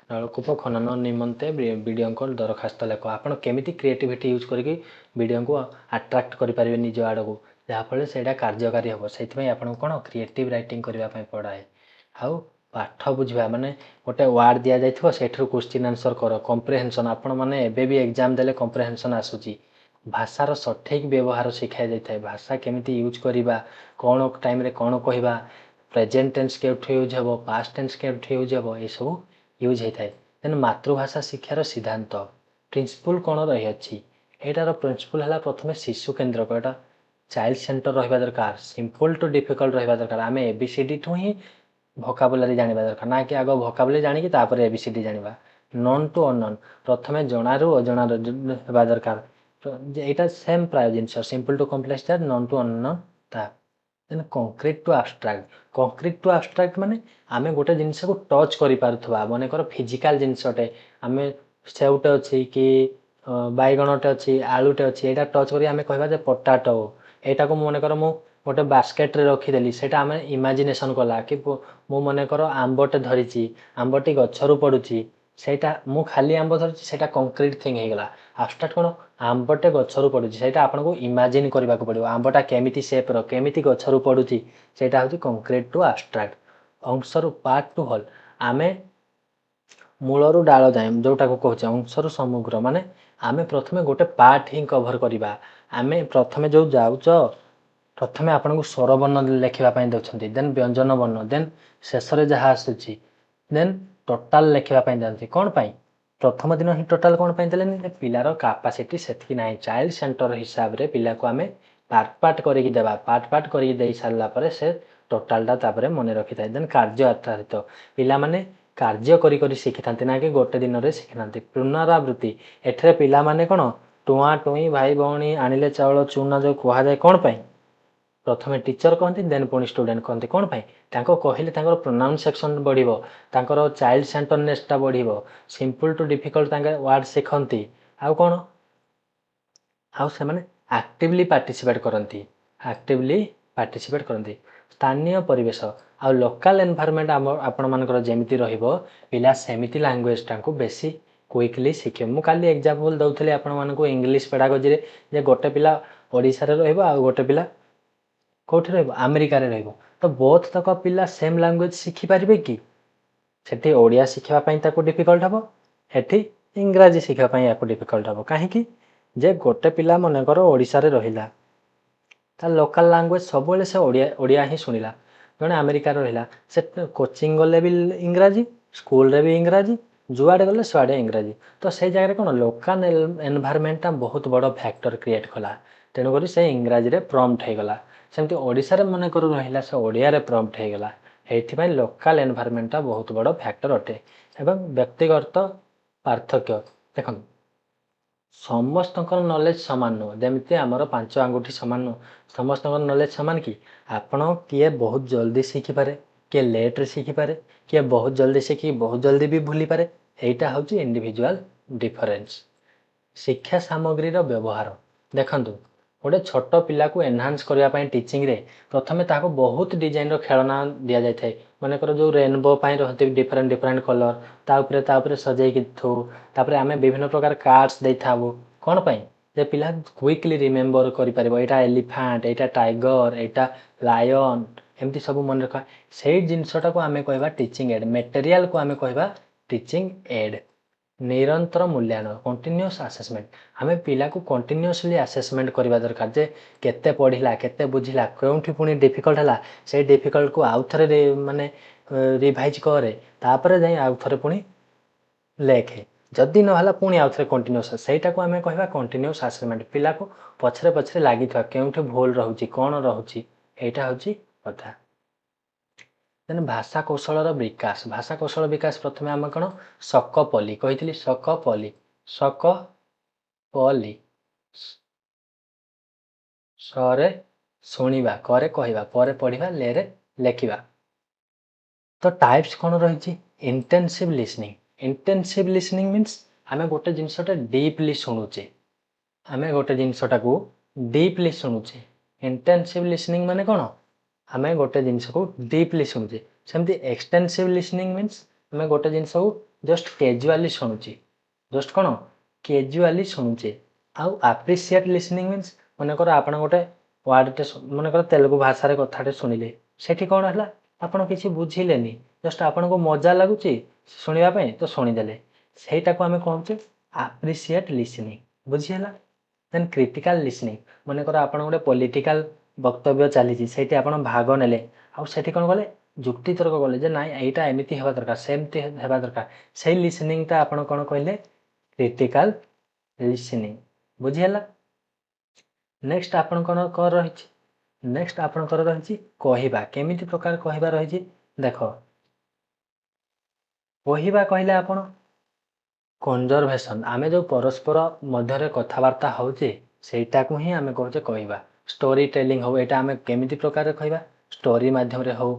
ନଳକୂପ ଖନନ ନିମନ୍ତେ ବିଡ଼ିଓଙ୍କ ଦରଖାସ୍ତ ଲେଖ। ଆପଣ କେମିତି କ୍ରିଏଟିଭିଟି ୟୁଜ୍ କରିକି ବିଡ଼ିଓଙ୍କୁ ଆଟ୍ରାକ୍ଟ କରିପାରିବେ ନିଜ ଆଡ଼କୁ, ଯାହାଫଳରେ ସେଇଟା କାର୍ଯ୍ୟକାରୀ ହେବ, ସେଇଥିପାଇଁ ଆପଣଙ୍କୁ କ'ଣ କ୍ରିଏଟିଭ୍ ରାଇଟିଂ କରିବା ପାଇଁ ପଡ଼ାଏ। ଆଉ ପାଠ ବୁଝିବା ମାନେ ଗୋଟେ ୱାର୍ଡ଼ ଦିଆଯାଇଥିବ, ସେଇଥିରୁ କୋଶ୍ଚିନ୍ ଆନ୍ସର୍ କର, କମ୍ପ୍ରେହେନ୍ସନ୍। ଆପଣମାନେ ଏବେ ବି ଏକ୍ଜାମ୍ ଦେଲେ କମ୍ପ୍ରେହେନ୍ସନ୍ ଆସୁଛି। ଭାଷାର ସଠିକ୍ ବ୍ୟବହାର ଶିଖାଯାଇଥାଏ। ଭାଷା କେମିତି ୟୁଜ୍ କରିବା, କ'ଣ ଟାଇମ୍ରେ କ'ଣ କହିବା, ପ୍ରେଜେଣ୍ଟ ଟେନ୍ସ କେଉଁଠି ୟୁଜ୍ ହେବ, ପାଷ୍ଟ ଟେନ୍ସ କେଉଁଠି ୟୁଜ୍ ହେବ, ଏସବୁ ୟୁଜ୍ ହେଇଥାଏ। ଦେନ୍ ମାତୃଭାଷା ଶିକ୍ଷାର ସିଦ୍ଧାନ୍ତ, ପ୍ରିନ୍ସିପୁଲ୍ କ'ଣ ରହିଅଛି? ଏଇଟାର ପ୍ରିନ୍ସିପୁଲ୍ ହେଲା ପ୍ରଥମେ ଶିଶୁ କେନ୍ଦ୍ରକ, ଏଇଟା ଚାଇଲ୍ଡ ସେଣ୍ଟର ରହିବା ଦରକାର, ସିମ୍ପଲ୍ ଟୁ ଡିଫିକଲ୍ଟ ରହିବା ଦରକାର। ଆମେ ଏ ବି ସି ଡି ଠୁ ହିଁ ଭୋକାବୁଲାରୀ ଜାଣିବା ଦରକାର, ନା କି ଆଗ ଭୋକାବୁଲାରୀ ଜାଣିକି ତାପରେ ଏ ବି ସି ଡି ଜାଣିବା। ନନ୍ ଟୁ ଅନନନ୍, ପ୍ରଥମେ ଜଣାରୁ ଅଜଣାର ହେବା ଦରକାର। ଏଇଟା ସେମ୍ ପ୍ରାୟ ଜିନିଷ, ସିମ୍ପଲ୍ ଟୁ କମ୍ପ୍ଲେକ୍ସ ତା ନନ୍ ଟୁ ଅନନନ୍ ତା। Then concrete to abstract. Concrete to abstract ମାନେ ଆମେ ଗୋଟେ ଜିନିଷକୁ ଟଚ୍ କରିପାରୁଥିବା। ମନେକର ଫିଜିକାଲ୍ ଜିନିଷଟେ, ଆମେ ସେଉଟେ ଅଛି କି ବାଇଗଣଟେ ଅଛି, ଆଳୁଟେ ଅଛି, ଏଇଟା ଟଚ୍ କରି ଆମେ କହିବା ଯେ ପଟାଟୋ। ଏଇଟାକୁ ମନେକର ମୁଁ ଗୋଟେ ବାସ୍କେଟ୍ରେ ରଖିଦେଲି, ସେଇଟା ଆମେ ଇମାଜିନେସନ୍ କଲା କି ମୁଁ ମନେକର ଆମ୍ବଟେ ଧରିଛି, ଆମ୍ବଟି ଗଛରୁ ପଡ଼ୁଛି, ସେଇଟା ମୁଁ ଖାଲି ଆମ୍ବ ଧରିଛି, ସେଇଟା କଂକ୍ରିଟ୍ ଥିଙ୍ଗ ହେଇଗଲା। ଆବଷ୍ଟ୍ରାକ୍ଟ କ'ଣ? ଆମ୍ବଟେ ଗଛରୁ ପଡ଼ୁଛି, ସେଇଟା ଆପଣଙ୍କୁ ଇମାଜିନ୍ କରିବାକୁ ପଡ଼ିବ, ଆମ୍ବଟା କେମିତି ସେପ୍ର, କେମିତି ଗଛରୁ ପଡ଼ୁଛି, ସେଇଟା ହେଉଛି କଂକ୍ରିଟ୍ ଟୁ ଆବଷ୍ଟ୍ରାକ୍ଟ। ଅଂଶରୁ ପାର୍ଟ ଟୁ ହୋଲ୍, ଆମେ ମୂଳରୁ ଡାଳ ଯାଏଁ ଯେଉଁଟାକୁ କହୁଛେ, ଅଂଶରୁ ସମଗ୍ର, ମାନେ ଆମେ ପ୍ରଥମେ ଗୋଟେ ପାର୍ଟ ହିଁ କଭର୍ କରିବା। ଆମେ ପ୍ରଥମେ ଯେଉଁ ଯାଉଛ, ପ୍ରଥମେ ଆପଣଙ୍କୁ ସ୍ୱରବର୍ଣ୍ଣ ଲେଖିବା ପାଇଁ ଦେଉଛନ୍ତି, ଦେନ୍ ବ୍ୟଞ୍ଜନ ବର୍ଣ୍ଣ, ଦେନ୍ ଶେଷରେ ଯାହା ଆସୁଛି, ଦେନ୍ ଟୋଟାଲ୍ ଲେଖିବା ପାଇଁ ଦିଅନ୍ତି। କ'ଣ ପାଇଁ ପ୍ରଥମ ଦିନ ହିଁ ଟୋଟାଲ୍ କ'ଣ ପାଇଁ ଦେଲେନି? ଯେ ପିଲାର କାପାସିଟି ସେତିକି ନାହିଁ। ଚାଇଲ୍ଡ ସେଣ୍ଟର ହିସାବରେ ପିଲାକୁ ଆମେ ପାର୍ଟ ପାର୍ଟ କରିକି ଦେବା। ପାର୍ଟ ପାର୍ଟ କରିକି ଦେଇ ସାରିଲା ପରେ ସେ ଟୋଟାଲଟା ତାପରେ ମନେ ରଖିଥାଏ। ଦେନ୍ କାର୍ଯ୍ୟ ଆଧାରିତ, ପିଲାମାନେ କାର୍ଯ୍ୟ କରି କରି ଶିଖିଥାନ୍ତି, ନା କି ଗୋଟେ ଦିନରେ ଶିଖିଥାନ୍ତି। ପୁନରାବୃତ୍ତି, ଏଥିରେ ପିଲାମାନେ କ'ଣ ଟୁଆଁ ଟୁଇଁ ଭାଇ ଭଉଣୀ ଆଣିଲେ ଚାଉଳ ଚୁନା ଯେଉଁ କୁହାଯାଏ, କ'ଣ ପାଇଁ? ପ୍ରଥମେ ଟିଚର୍ କହନ୍ତି, ଦେନ୍ ପୁଣି ଷ୍ଟୁଡେଣ୍ଟ କହନ୍ତି। କ'ଣ ପାଇଁ? ତାଙ୍କ କହିଲେ ତାଙ୍କର ପ୍ରୋନାଉନ୍ସିଏସନ୍ ବଢ଼ିବ, ତାଙ୍କର ଚାଇଲ୍ଡ ସେଣ୍ଟରନେସ୍ଟା ବଢ଼ିବ, ସିମ୍ପଲ୍ ଟୁ ଡିଫିକଲ୍ଟ ତାଙ୍କେ ୱାର୍ଡ଼ ଶିଖନ୍ତି। ଆଉ କ'ଣ? ଆଉ ସେମାନେ ଆକ୍ଟିଭଲି ପାର୍ଟିସିପେଟ୍ କରନ୍ତି, ଆକ୍ଟିଭଲି ପାର୍ଟିସିପେଟ୍ କରନ୍ତି। ସ୍ଥାନୀୟ ପରିବେଶ ଆଉ ଲୋକାଲ୍ ଏନଭାରମେଣ୍ଟ ଆମ ଆପଣମାନଙ୍କର ଯେମିତି ରହିବ, ପିଲା ସେମିତି ଲାଙ୍ଗୁଏଜଟାକୁ ବେଶୀ କୁଇକଲି ଶିଖିବ। ମୁଁ କାଲି ଏକ୍ଜାମ୍ପଲ୍ ଦେଉଥିଲି ଆପଣମାନଙ୍କୁ ଇଂଲିଶ ପେଡ଼ାଗୋଜିରେ ଯେ ଗୋଟେ ପିଲା ଓଡ଼ିଶାରେ ରହିବ ଆଉ ଗୋଟେ ପିଲା କେଉଁଠି ରହିବ? ଆମେରିକାରେ ରହିବ। ତ ବୋଥ୍ ତକ ପିଲା ସେମ୍ ଲାଙ୍ଗୁଏଜ୍ ଶିଖିପାରିବେ କି? ସେଠି ଓଡ଼ିଆ ଶିଖିବା ପାଇଁ ତାକୁ ଡିଫିକଲ୍ଟ ହେବ, ଏଠି ଇଂରାଜୀ ଶିଖିବା ପାଇଁ ୟାକୁ ଡିଫିକଲ୍ଟ ହେବ। କାହିଁକି ଯେ ଗୋଟେ ପିଲା ମନେକର ଓଡ଼ିଶାରେ ରହିଲା, ତା ଲୋକାଲ୍ ଲାଙ୍ଗୁଏଜ୍ ସବୁବେଳେ ସେ ଓଡ଼ିଆ ଓଡ଼ିଆ ହିଁ ଶୁଣିଲା। ଜଣେ ଆମେରିକାରେ ରହିଲା, ସେ କୋଚିଂ ଗଲେ ବି ଇଂରାଜୀ, ସ୍କୁଲରେ ବି ଇଂରାଜୀ, ଯୁଆଡ଼େ ଗଲେ ସିଆଡ଼େ ଇଂରାଜୀ। ତ ସେଇ ଜାଗାରେ କ'ଣ ଲୋକାଲ୍ ଏନଭାରମେଣ୍ଟଟା ବହୁତ ବଡ଼ ଫ୍ୟାକ୍ଟର କ୍ରିଏଟ୍ କଲା, ତେଣୁକରି ସେ ଇଂରାଜୀରେ ପ୍ରମ୍ପ୍ଟ ହେଇଗଲା। ସେମିତି ଓଡ଼ିଶାରେ ମନେକର ରହିଲା, ସେ ଓଡ଼ିଆରେ ପ୍ରମ୍ପ୍ଟ ହେଇଗଲା। ଏଇଥିପାଇଁ ଲୋକାଲ୍ ଏନଭାରମେଣ୍ଟଟା ବହୁତ ବଡ଼ ଫ୍ୟାକ୍ଟର ଅଟେ। ଏବଂ ବ୍ୟକ୍ତିଗତ ପାର୍ଥକ୍ୟ ଦେଖନ୍ତୁ, ସମସ୍ତଙ୍କର ନଲେଜ ସମାନ ନୁହଁ। ଯେମିତି ଆମର ପାଞ୍ଚ ଆଙ୍ଗୁଠି ସମାନ ନୁହଁ, ସମସ୍ତଙ୍କର ନଲେଜ ସମାନ କି? ଆପଣ କିଏ ବହୁତ ଜଲ୍ଦି ଶିଖିପାରେ, କିଏ ଲେଟ୍ରେ ଶିଖିପାରେ, କିଏ ବହୁତ ଜଲ୍ଦି ଶିଖିକି ବହୁତ ଜଲ୍ଦି ବି ଭୁଲିପାରେ। ଏଇଟା ହେଉଛି ଇଣ୍ଡିଭିଜୁଆଲ ଡିଫରେନ୍ସ। ଶିକ୍ଷା ସାମଗ୍ରୀର ବ୍ୟବହାର ଦେଖନ୍ତୁ, ଗୋଟେ ଛୋଟ ପିଲାକୁ ଏନହାନ୍ସ କରିବା ପାଇଁ ଟିଚିଂରେ ପ୍ରଥମେ ତାହାକୁ ବହୁତ ଡିଜାଇନର ଖେଳନା ଦିଆଯାଇଥାଏ। ମନେକର ଯେଉଁ ରେନବୋ ପାଇଁ ରହନ୍ତି ଡିଫରେଣ୍ଟ ଡିଫରେଣ୍ଟ କଲର୍, ତା ଉପରେ ସଜେଇକି ଥଉ। ତାପରେ ଆମେ ବିଭିନ୍ନ ପ୍ରକାର କାର୍ଡ଼ସ୍ ଦେଇଥାଉ। କ'ଣ ପାଇଁ? ଯେ ପିଲା କ୍ୱିକଲି ରିମେମ୍ବର କରିପାରିବ, ଏଇଟା ଏଲିଫାଣ୍ଟ, ଏଇଟା ଟାଇଗର, ଏଇଟା ଲାୟନ୍, ଏମିତି ସବୁ ମନେ ରଖା। ସେଇ ଜିନିଷଟାକୁ ଆମେ କହିବା ଟିଚିଂ ଏଡ୍। ମେଟେରିଆଲକୁ ଆମେ କହିବା ଟିଚିଂ ଏଡ୍। ନିରନ୍ତର ମୂଲ୍ୟାୟନ, କଣ୍ଟିନ୍ୟୁଅସ୍ ଆସେସମେଣ୍ଟ। ଆମେ ପିଲାକୁ କଣ୍ଟିନ୍ୟୁଅସଲି ଆସେସମେଣ୍ଟ କରିବା ଦରକାର ଯେ କେତେ ପଢ଼ିଲା, କେତେ ବୁଝିଲା, କେଉଁଠି ପୁଣି ଡିଫିକଲ୍ଟ ହେଲା, ସେଇ ଡିଫିକଲ୍ଟକୁ ଆଉ ଥରେ ମାନେ ରିଭାଇଜ୍ କରେ, ତାପରେ ଯାଇ ଆଉ ଥରେ ପୁଣି ଲେଖେ। ଯଦି ନହେଲା, ପୁଣି ଆଉ ଥରେ କଣ୍ଟିନ୍ୟୁଅସ୍। ସେଇଟାକୁ ଆମେ କହିବା କଣ୍ଟିନ୍ୟୁଅସ୍ ଆସେସମେଣ୍ଟ। ପିଲାକୁ ପଛରେ ପଛରେ ଲାଗିଥିବା, କେଉଁଠି ଭୁଲ ରହୁଛି, କ'ଣ ରହୁଛି, ଏଇଟା ହେଉଛି କଥା। ଦେନ୍ ଭାଷା କୌଶଳର ବିକାଶ। ଭାଷା କୌଶଳ ବିକାଶ ପ୍ରଥମେ ଆମେ କ'ଣ ସକପଲି କହିଥିଲି। ସକପଲି, ସକପଲି, ସରେ ଶୁଣିବା, କରେ କହିବା, ପରେ ପଢ଼ିବା, ଲେରେ ଲେଖିବା। ତ ଟାଇପ୍ସ କ'ଣ ରହିଛି? Intensive listening. Intensive listening means ଆମେ ଗୋଟେ ଜିନିଷଟା ଡିପଲି ଶୁଣୁଛେ। ଆମେ ଗୋଟେ ଜିନିଷଟାକୁ ଡିପଲି ଶୁଣୁଛେ। ଇଣ୍ଟେନ୍ସିଭ୍ ଲିସନିଂ ମାନେ କ'ଣ? ଆମେ ଗୋଟେ ଜିନିଷକୁ ଡିପଲି ଶୁଣୁଛେ। ସେମିତି ଏକ୍ସଟେନ୍ସିଭ୍ ଲିସନିଂ ମିନ୍ସ ଆମେ ଗୋଟେ ଜିନିଷକୁ ଜଷ୍ଟ କ୍ୟାଜୁଆଲି ଶୁଣୁଛେ। ଜଷ୍ଟ କ'ଣ? କ୍ୟାଜୁଆଲି ଶୁଣୁଛେ। ଆଉ ଆପ୍ରିସିଏଟ୍ ଲିସନିଂ ମିନ୍ସ ମନେକର ଆପଣ ଗୋଟେ ୱାର୍ଡ଼ଟେ, ମନେକର ତେଲୁଗୁ ଭାଷାରେ କଥାଟେ ଶୁଣିଲେ, ସେଠି କ'ଣ ହେଲା? ଆପଣ କିଛି ବୁଝିଲେନି, ଜଷ୍ଟ ଆପଣଙ୍କୁ ମଜା ଲାଗୁଛି ଶୁଣିବା ପାଇଁ ତ ଶୁଣିଦେଲେ। ସେଇଟାକୁ ଆମେ କହୁଛେ ଆପ୍ରିସିଏଟ୍ ଲିସନିଂ। ବୁଝିହେଲା? ଦେନ୍ କ୍ରିଟିକାଲ ଲିସନିଂ। ମନେକର ଆପଣ ଗୋଟେ ପଲିଟିକାଲ ବକ୍ତବ୍ୟ ଚାଲିଛି, ସେଇଠି ଆପଣ ଭାଗ ନେଲେ ଆଉ ସେଠି କ'ଣ କଲେ? ଯୁକ୍ତିତର୍କ କଲେ ଯେ ନାଇଁ, ଏଇଟା ଏମିତି ହେବା ଦରକାର, ସେମିତି ହେବା ଦରକାର। ସେଇ ଲିସନିଂଟା ଆପଣ କ'ଣ କହିଲେ? Critical listening. ବୁଝିହେଲା? ନେକ୍ସଟ ଆପଣଙ୍କର କ'ଣ ରହିଛି? ନେକ୍ସଟ ଆପଣଙ୍କର ରହିଛି କହିବା। କେମିତି ପ୍ରକାର କହିବା ରହିଛି ଦେଖ। କହିବା କହିଲେ ଆପଣ କନଭରସେସନ୍, ଆମେ ଯେଉଁ ପରସ୍ପର ମଧ୍ୟରେ କଥାବାର୍ତ୍ତା ହେଉଛେ, ସେଇଟାକୁ ହିଁ ଆମେ କହୁଛେ କହିବା। ଷ୍ଟୋରି ଟେଲିଂ ହଉ, ଏଇଟା ଆମେ କେମିତି ପ୍ରକାରରେ କହିବା? ଷ୍ଟୋରି ମାଧ୍ୟମରେ ହଉ,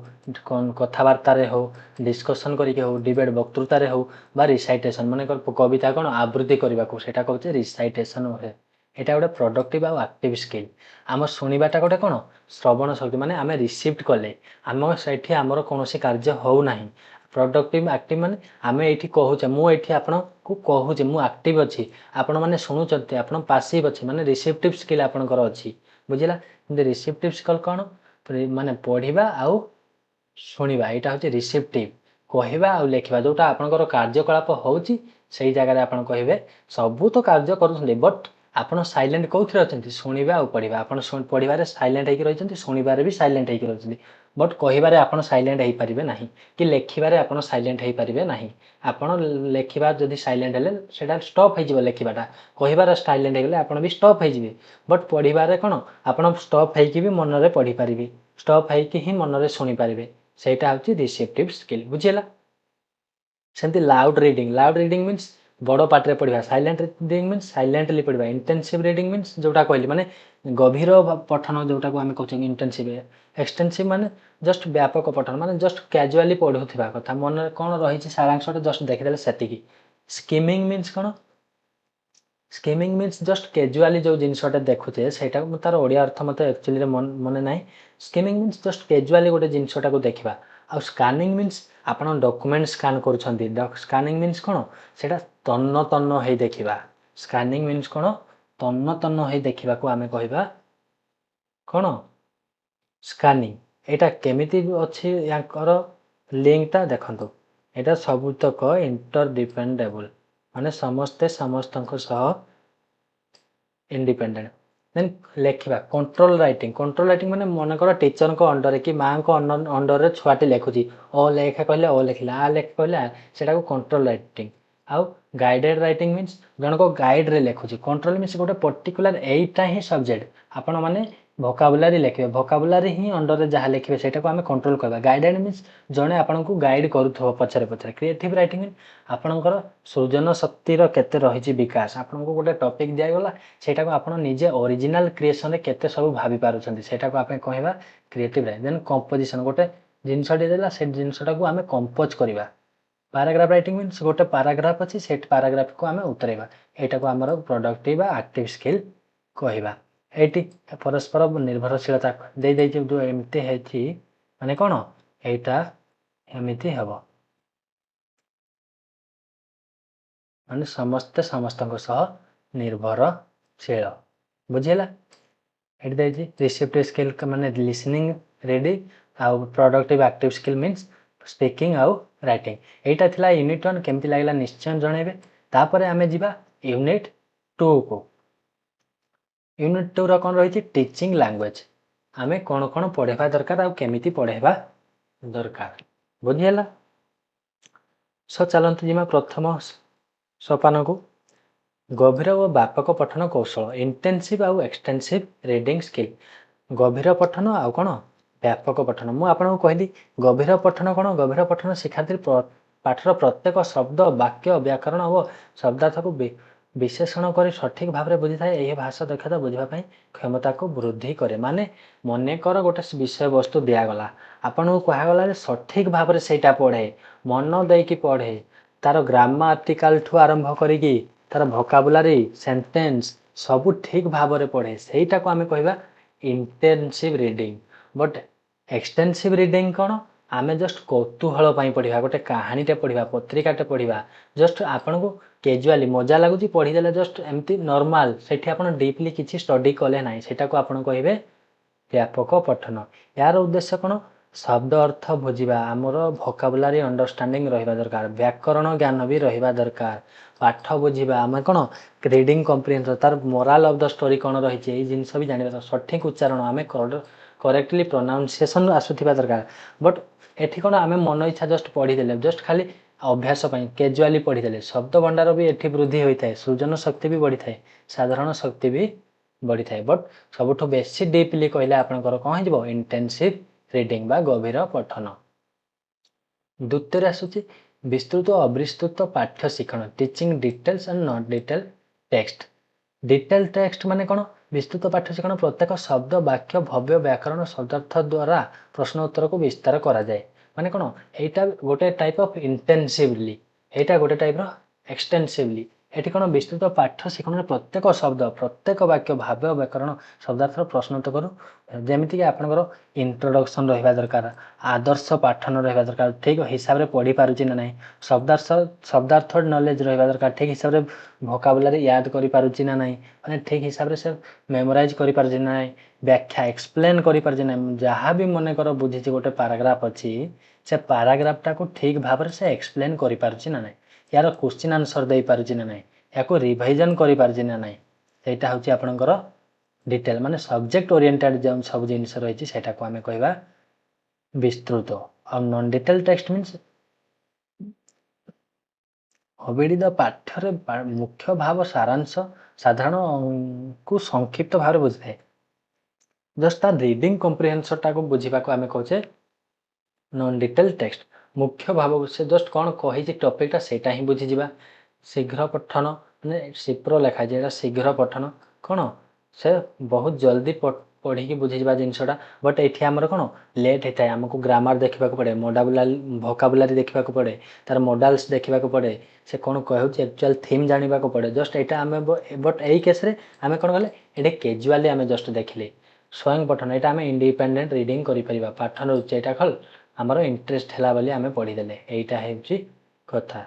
କଥାବାର୍ତ୍ତାରେ ହଉ, ଡିସ୍କସନ୍ କରିକି ହଉ, ଡିବେଟ୍ ବକ୍ତୃତାରେ ହଉ ବା ରିସାଇଟେସନ୍, ମନେକର କବିତା କ'ଣ ଆବୃତ୍ତି କରିବାକୁ, ସେଇଟା କହୁଛେ ରିସାଇଟେସନ୍ ହୁଏ। ଏଇଟା ଗୋଟେ ପ୍ରଡକ୍ଟିଭ୍ ଆଉ ଆକ୍ଟିଭ୍ ସ୍କିଲ୍। ଆମ ଶୁଣିବାଟା ଗୋଟେ କ'ଣ? ଶ୍ରବଣ ଶକ୍ତି, ମାନେ ଆମେ ରିସିପ୍ଟ କଲେ, ଆମ ସେଇଠି ଆମର କୌଣସି କାର୍ଯ୍ୟ ହେଉନାହିଁ। ପ୍ରଡକ୍ଟିଭ୍ ଆକ୍ଟିଭ୍ ମାନେ ଆମେ ଏଇଠି କହୁଛେ, ମୁଁ ଏଇଠି ଆପଣଙ୍କୁ କହୁଛି, ମୁଁ ଆକ୍ଟିଭ୍ ଅଛି, ଆପଣମାନେ ଶୁଣୁଛନ୍ତି, ଆପଣ ପାସିଭ୍ ଅଛି, ମାନେ ରିସିପ୍ଟିଭ୍ ସ୍କିଲ୍ ଆପଣଙ୍କର ଅଛି। ବୁଝିଲା? କିନ୍ତୁ ରିସିପ୍ଟିଭ୍ ସ୍କିଲ୍ କ'ଣ? ମାନେ ପଢ଼ିବା ଆଉ ଶୁଣିବା, ଏଇଟା ହେଉଛି ରିସିପ୍ଟିଭ୍। କହିବା ଆଉ ଲେଖିବା, ଯେଉଁଟା ଆପଣଙ୍କର କାର୍ଯ୍ୟକଳାପ ହେଉଛି, ସେଇ ଜାଗାରେ ଆପଣ କହିବେ। ସବୁ ତ କାର୍ଯ୍ୟ କରୁଛନ୍ତି, ବଟ୍ ଆପଣ ସାଇଲେଣ୍ଟ କେଉଁଥିରେ ଅଛନ୍ତି? ଶୁଣିବା ଆଉ ପଢ଼ିବା। ଆପଣ ପଢ଼ିବାରେ ସାଇଲେଣ୍ଟ ହେଇକି ରହିଛନ୍ତି, ଶୁଣିବାରେ ବି ସାଇଲେଣ୍ଟ ହେଇକି ରହିଛନ୍ତି, ବଟ୍ କହିବାରେ ଆପଣ ସାଇଲେଣ୍ଟ ହେଇପାରିବେ ନାହିଁ କି ଲେଖିବାରେ ଆପଣ ସାଇଲେଣ୍ଟ ହେଇପାରିବେ ନାହିଁ। ଆପଣ ଲେଖିବା ଯଦି ସାଇଲେଣ୍ଟ ହେଲେ, ସେଇଟା ଷ୍ଟପ୍ ହେଇଯିବ ଲେଖିବାଟା। କହିବାର ସାଇଲେଣ୍ଟ ହେଇଗଲେ ଆପଣ ବି ଷ୍ଟପ୍ ହେଇଯିବେ। ବଟ୍ ପଢ଼ିବାରେ କ'ଣ? ଆପଣ ଷ୍ଟପ୍ ହେଇକି ବି ମନରେ ପଢ଼ିପାରିବେ, ଷ୍ଟପ୍ ହେଇକି ହିଁ ମନରେ ଶୁଣିପାରିବେ। ସେଇଟା ହେଉଛି ରିସେପ୍ଟିଭ୍ ସ୍କିଲ୍। ବୁଝିହେଲା? ସେମିତି loud reading. Loud reading means ବଡ଼ ପାଟିରେ ପଢ଼ିବା। ସାଇଲେଣ୍ଟ ରିଡ଼ିଂ ମିନ୍ସ ସାଇଲେଣ୍ଟଲି ପଢ଼ିବା। ଇଣ୍ଟେନ୍ସିଭ୍ ରିଡ଼ିଂ ମିନ୍ସ ଯେଉଁଟା କହିଲି, ମାନେ ଗଭୀର ପଠନ ଯେଉଁଟାକୁ ଆମେ କହୁଛେ ଇଣ୍ଟେନ୍ସିଭ୍। ଏକ୍ସଟେନ୍ସିଭ୍ ମାନେ ଜଷ୍ଟ ବ୍ୟାପକ ପଠନ, ମାନେ ଜଷ୍ଟ କ୍ୟାଜୁଆଲି ପଢ଼ୁଥିବା କଥା, ମନରେ କ'ଣ ରହିଛି ସାରାଂଶଟା ଜଷ୍ଟ ଦେଖିଦେଲେ ସେତିକି। ସ୍କିମିଂ ମିନ୍ସ କ'ଣ? ସ୍କିମିଂ ମିନ୍ସ ଜଷ୍ଟ କ୍ୟାଜୁଆଲି ଯେଉଁ ଜିନିଷଟା ଦେଖୁଛେ ସେଇଟାକୁ। ମୁଁ ତାର ଓଡ଼ିଆ ଅର୍ଥ ମୋତେ ଆକ୍ଚୁଆଲିରେ ମନେ ନାହିଁ। ସ୍କିମିଂ ମିନ୍ସ ଜଷ୍ଟ କ୍ୟାଜୁଆଲି ଗୋଟେ ଜିନିଷଟାକୁ ଦେଖିବା। ଆଉ ସ୍କାନିଂ ମିନ୍ସ ଆପଣ ଡକୁମେଣ୍ଟ ସ୍କାନ୍ କରୁଛନ୍ତି। ସ୍କାନିଂ ମିନ୍ସ କ'ଣ? ସେଇଟା ତନ୍ନ ତନ୍ନ ହେଇ ଦେଖିବା। ସ୍କାନିଂ ମିନ୍ସ କ'ଣ? ତନ୍ନ ତନ୍ନ ହେଇ ଦେଖିବାକୁ ଆମେ କହିବା କ'ଣ? ସ୍କାନିଂ। ଏଇଟା କେମିତି ଅଛି ୟାଙ୍କର ଲିଙ୍କଟା ଦେଖନ୍ତୁ। ଏଇଟା ସବୁତକ ଇଣ୍ଟରଡିପେଣ୍ଡେବୁଲ୍, ମାନେ ସମସ୍ତେ ସମସ୍ତଙ୍କ ସହ ଇଣ୍ଡିପେଣ୍ଡେଣ୍ଟ। ଦେନ୍ ଲେଖିବା, କଣ୍ଟ୍ରୋଲ ରାଇଟିଂ। କଣ୍ଟ୍ରୋଲ ରାଇଟିଂ ମାନେ ମନେକର ଟିଚରଙ୍କ ଅଣ୍ଡରରେ କି ମାଆଙ୍କ ଅଣ୍ଡରରେ ଛୁଆଟି ଲେଖୁଛି। ଅ ଲେଖା କହିଲେ ଅ ଲେଖିଲା, ଆ ଲେଖ କହିଲେ ଆ, ସେଇଟାକୁ କଣ୍ଟ୍ରୋଲ ରାଇଟିଂ। ଆଉ ଗାଇଡେଡ଼ ରାଇଟିଂ ମିନ୍ସ ଜଣଙ୍କ ଗାଇଡ଼ରେ ଲେଖୁଛି। କଣ୍ଟ୍ରୋଲ ମିନ୍ସ ଗୋଟେ ପର୍ଟିକୁଲାର ଏଇଟା ହିଁ ସବଜେକ୍ଟ, ଆପଣମାନେ ଭୋକାବୁଲାରୀ ଲେଖିବେ। ଭୋକାବୁଲାରୀ ହିଁ ଅଣ୍ଡରରେ ଯାହା ଲେଖିବେ, ସେଇଟାକୁ ଆମେ କଣ୍ଟ୍ରୋଲ କରିବା। ଗାଇଡେଡ଼ ମିନ୍ସ ଜଣେ ଆପଣଙ୍କୁ ଗାଇଡ଼ କରୁଥିବ ପଛରେ ପଛରେ। କ୍ରିଏଟିଭ୍ ରାଇଟିଂ, ଆପଣଙ୍କର ସୃଜନ ଶକ୍ତିର କେତେ ରହିଛି ବିକାଶ। ଆପଣଙ୍କୁ ଗୋଟେ ଟପିକ୍ ଦିଆଗଲା, ସେଇଟାକୁ ଆପଣ ନିଜେ ଅରିଜିନାଲ କ୍ରିଏସନରେ କେତେ ସବୁ ଭାବି ପାରୁଛନ୍ତି, ସେଇଟାକୁ ଆମେ କହିବା କ୍ରିଏଟିଭ୍ ରାଇଟିଂ। ଦେନ୍ କମ୍ପୋଜିସନ୍, ଗୋଟେ ଜିନିଷଟି ଦେଲା, ସେ ଜିନିଷଟାକୁ ଆମେ କମ୍ପୋଜ୍ କରିବା। ପାରାଗ୍ରାଫ ରାଇଟିଂ ମିନ୍ସ ଗୋଟେ ପାରାଗ୍ରାଫ ଅଛି, ସେ ପାରାଗ୍ରାଫକୁ ଆମେ ଉତରେଇବା। ଏଇଟାକୁ ଆମର ପ୍ରଡକ୍ଟିଭ୍ ବା ଆକ୍ଟିଭ୍ ସ୍କିଲ୍ କହିବା। ଏଇଠି ପରସ୍ପର ନିର୍ଭରଶୀଳତା ଦେଇଦେଇଛି। ଯେଉଁ ଏମିତି ହେଇଛି ମାନେ କ'ଣ? ଏଇଟା ଏମିତି ହେବ, ମାନେ ସମସ୍ତେ ସମସ୍ତଙ୍କ ସହ ନିର୍ଭରଶୀଳ। ବୁଝିହେଲା? ଏଠି ଦେଇଛି ରିସିପ୍ଟିଭ୍ ସ୍କିଲ୍ ମାନେ ଲିସନିଂ, ରିଡ଼ିଂ, ଆଉ productive active skill means speaking ଆଉ ରାଇଟିଂ। ଏଇଟା ଥିଲା ୟୁନିଟ୍ 1। କେମିତି ଲାଗିଲା ନିଶ୍ଚୟ ଜଣାଇବେ। ତାପରେ ଆମେ ଯିବା ୟୁନିଟ୍ 2କୁ। ୟୁନିଟ୍ 2ର କ'ଣ ରହିଛି? ଟିଚିଂ ଲାଙ୍ଗୁଏଜ୍, ଆମେ କ'ଣ କ'ଣ ପଢ଼େଇବା ଦରକାର ଆଉ କେମିତି ପଢ଼େଇବା ଦରକାର। ବୁଝିହେଲା? ସୋ ଚାଲନ୍ତୁ ଯିବା ପ୍ରଥମ ସୋପାନକୁ, ଗଭୀର ଓ ବ୍ୟାପକ ପଠନ କୌଶଳ, ଇଣ୍ଟେନ୍ସିଭ୍ ଆଉ ଏକ୍ସଟେନ୍ସିଭ୍ ରିଡ଼ିଂ ସ୍କିଲ୍। ଗଭୀର ପଠନ ଆଉ କ'ଣ ବ୍ୟାପକ ପଠନ। ମୁଁ ଆପଣଙ୍କୁ କହିଲି ଗଭୀର ପଠନ କ'ଣ। ଗଭୀର ପଠନ ଶିକ୍ଷାର୍ଥୀ ପାଠର ପ୍ରତ୍ୟେକ ଶବ୍ଦ, ବାକ୍ୟ, ବ୍ୟାକରଣ ଓ ଶବ୍ଦାର୍ଥକୁ ବିଶ୍ଳେଷଣ କରି ସଠିକ୍ ଭାବରେ ବୁଝିଥାଏ। ଏହି ଭାଷା ଦକ୍ଷତା ବୁଝିବା ପାଇଁ କ୍ଷମତାକୁ ବୃଦ୍ଧି କରେ। ମାନେ ମନେକର ଗୋଟେ ବିଷୟବସ୍ତୁ ଦିଆଗଲା, ଆପଣଙ୍କୁ କୁହାଗଲା ଯେ ସଠିକ୍ ଭାବରେ ସେଇଟା ପଢ଼େ, ମନ ଦେଇକି ପଢ଼େ, ତାର ଗ୍ରାମାଟିକାଲଠୁ ଆରମ୍ଭ କରିକି ତାର ଭୋକାବୁଲାରୀ, ସେଣ୍ଟେନ୍ସ ସବୁ ଠିକ୍ ଭାବରେ ପଢ଼େ, ସେଇଟାକୁ ଆମେ କହିବା intensive reading. But extensive reading କ'ଣ? ଆମେ ଜଷ୍ଟ କୌତୁହଳ ପାଇଁ ପଢ଼ିବା, ଗୋଟେ କାହାଣୀଟେ ପଢ଼ିବା, ପତ୍ରିକାଟେ ପଢ଼ିବା, ଜଷ୍ଟ ଆପଣଙ୍କୁ କେଜୁଆଲି ମଜା ଲାଗୁଛି, ପଢ଼ିଦେଲେ, ଜଷ୍ଟ ଏମିତି ନର୍ମାଲ। ସେଠି ଆପଣ ଡିପଲି କିଛି ଷ୍ଟଡି କଲେ ନାହିଁ, ସେଇଟାକୁ ଆପଣ କହିବେ ବ୍ୟାପକ ପଠନ। ଏହାର ଉଦ୍ଦେଶ୍ୟ କ'ଣ? ଶବ୍ଦ ଅର୍ଥ ବୁଝିବା, ଆମର ଭୋକାବୁଲାରୀ ଅଣ୍ଡରଷ୍ଟାଣ୍ଡିଂ ରହିବା ଦରକାର, ବ୍ୟାକରଣ ଜ୍ଞାନ ବି ରହିବା ଦରକାର, ପାଠ ବୁଝିବା, ଆମେ କ'ଣ ରିଡ଼ିଂ କମ୍ପ୍ରିହେନ୍ସନ୍, ତାର ମୋରାଲ ଅଫ୍ the story କ'ଣ ରହିଛି, ଏଇ ଜିନିଷ ବି ଜାଣିବା ଦରକାର। ସଠିକ୍ ଉଚ୍ଚାରଣ, ଆମେ କରେକ୍ଟଲି ପ୍ରନାଉନ୍ସିଏସନ୍ ଆସୁଥିବା ଦରକାର। ବଟ୍ ଏଠି କ'ଣ? ଆମେ ମନ ଇଚ୍ଛା ଜଷ୍ଟ ପଢ଼ିଦେଲେ, ଜଷ୍ଟ ଖାଲି ଅଭ୍ୟାସ ପାଇଁ କେଜୁଆଲି ପଢ଼ିଦେଲେ। ଶବ୍ଦ ଭଣ୍ଡାର ବି ଏଠି ବୃଦ୍ଧି ହୋଇଥାଏ, ସୃଜନ ଶକ୍ତି ବି ବଢ଼ିଥାଏ, ସାଧାରଣ ଶକ୍ତି ବି ବଢ଼ିଥାଏ। ବଟ୍ ସବୁଠୁ ବେଶୀ ଡିପଲି କହିଲେ ଆପଣଙ୍କର କ'ଣ ହେଇଯିବ? ଇଣ୍ଟେନ୍ସିଭ୍ ରିଡ଼ିଂ ବା ଗଭୀର ପଠନ। ଦ୍ୱିତୀୟରେ ଆସୁଛି ବିସ୍ତୃତ ଅବିସ୍ତୃତ ପାଠ୍ୟ ଶିକ୍ଷଣ, teaching details and non detail text. Detail text ମାନେ କ'ଣ? ବିସ୍ତୃତ ପାଠ୍ୟ ଶିକ୍ଷଣ, ପ୍ରତ୍ୟେକ ଶବ୍ଦ, ବାକ୍ୟ, ଭବ୍ୟ, ବ୍ୟାକରଣ, ଶବ୍ଦାର୍ଥ ଦ୍ୱାରା ପ୍ରଶ୍ନ ଉତ୍ତରକୁ ବିସ୍ତାର କରାଯାଏ। ମାନେ କ'ଣ? ଏଇଟା ଗୋଟେ ଟାଇପ୍ ଅଫ୍ ଇଣ୍ଟେନ୍ସିଭଲି, ଏଇଟା ଗୋଟେ ଟାଇପ୍ର ଏକ୍ସଟେନ୍ସିଭଲି। ଏଠି କ'ଣ? ବିସ୍ତୃତ ପାଠ୍ୟ ଶିକ୍ଷଣରେ ପ୍ରତ୍ୟେକ ଶବ୍ଦ, ପ୍ରତ୍ୟେକ ବାକ୍ୟ, ଭାବ୍ୟ, ବ୍ୟାକରଣ, ଶବ୍ଦାର୍ଥର ପ୍ରଶ୍ନ ଉତ୍ତରରୁ, ଯେମିତିକି ଆପଣଙ୍କର ଇଣ୍ଟ୍ରୋଡକ୍ସନ୍ ରହିବା ଦରକାର, ଆଦର୍ଶ ପାଠନ ରହିବା ଦରକାର, ଠିକ୍ ହିସାବରେ ପଢ଼ିପାରୁଛି ନା ନାହିଁ, ଶବ୍ଦାର୍ଥ ନଲେଜ ରହିବା ଦରକାର, ଠିକ୍ ହିସାବରେ ଭୋକାବୁଲାରୀ ୟାଦ କରିପାରୁଛି ନା ନାହିଁ, ମାନେ ଠିକ୍ ହିସାବରେ ସେ ମେମୋରାଇଜ୍ କରିପାରୁଛି ନା ନାହିଁ, ବ୍ୟାଖ୍ୟା ଏକ୍ସପ୍ଲେନ୍ କରିପାରୁଛି ନା ନାହିଁ। ଯାହା ବି ମନେକର ବୁଝିଛି, ଗୋଟେ ପାରାଗ୍ରାଫ ଅଛି, ସେ ପାରାଗ୍ରାଫଟାକୁ ଠିକ୍ ଭାବରେ ସେ ଏକ୍ସପ୍ଲେନ୍ କରିପାରୁଛି ନା ନାହିଁ, ୟାର କୋଶ୍ଚିନ୍ ଆନ୍ସର୍ ଦେଇପାରୁଛି ନା ନାହିଁ, ୟାକୁ ରିଭାଇଜନ୍ କରିପାରୁଛି ନା ନାହିଁ, ସେଇଟା ହେଉଛି ଆପଣଙ୍କର ଡିଟେଲ୍। ମାନେ ସବଜେକ୍ଟ ଓରିଏଣ୍ଟେଡ୍ ଯେଉଁ ସବୁ ଜିନିଷ ରହିଛି, ସେଇଟାକୁ ଆମେ କହିବା ବିସ୍ତୃତ। ଆଉ ନନ୍ ଡିଟେଲ୍ ଟେକ୍ସଟ ମିନ୍ସ ଅବିଡ଼ିତ ପାଠ୍ୟରେ ମୁଖ୍ୟ ଭାବ, ସାରାଂଶ, ସାଧାରଣକୁ ସଂକ୍ଷିପ୍ତ ଭାବରେ ବୁଝିଥାଏ। ଜଷ୍ଟ ତା ରିଡ଼ିଂ କମ୍ପ୍ରିହେନ୍ସନ୍ଟାକୁ ବୁଝିବାକୁ ଆମେ କହୁଛେ ନନ୍ ଡିଟେଲ୍ ଟେକ୍ସଟ। ମୁଖ୍ୟ ଭାବ, ସେ ଜଷ୍ଟ କ'ଣ କହିଛି ଟପିକଟା, ସେଇଟା ହିଁ ବୁଝିଯିବା। ଶୀଘ୍ର ପଠନ ମାନେ ସିପ୍ର ଲେଖା ହେଇଛି, ଏଇଟା ଶୀଘ୍ର ପଠନ କ'ଣ? ସେ ବହୁତ ଜଲ୍ଦି ପଢ଼ିକି ବୁଝିଯିବା ଜିନିଷଟା। ବଟ୍ ଏଠି ଆମର କ'ଣ ଲେଟ୍ ହେଇଥାଏ, ଆମକୁ ଗ୍ରାମାର ଦେଖିବାକୁ ପଡ଼େ, ମୋଡାବୁଲାରି, ଭୋକାବୁଲାରୀ ଦେଖିବାକୁ ପଡ଼େ, ତାର ମୋଡାଲ୍ସ ଦେଖିବାକୁ ପଡ଼େ, ସେ କ'ଣ କହୁଛି ଆକ୍ଚୁଆଲ୍ ଥିମ୍ ଜାଣିବାକୁ ପଡ଼େ। ଜଷ୍ଟ ଏଇଟା ଆମେ, ବଟ୍ ଏଇ କେସ୍ରେ ଆମେ କ'ଣ କଲେ? ଏଠି କେଜୁଆଲି ଆମେ ଜଷ୍ଟ ଦେଖିଲେ। ସ୍ୱୟଂ ପଠନ, ଏଇଟା ଆମେ ଇଣ୍ଡିପେଣ୍ଡେଣ୍ଟ ରିଡ଼ିଂ କରିପାରିବା। ପାଠନ ରୁଚି, ଏଇଟା ଖଲ ଆମର ଇଣ୍ଟରେଷ୍ଟ ହେଲା ବୋଲି ଆମେ ପଢ଼ିଦେଲେ। ଏଇଟା ହେଉଛି କଥା।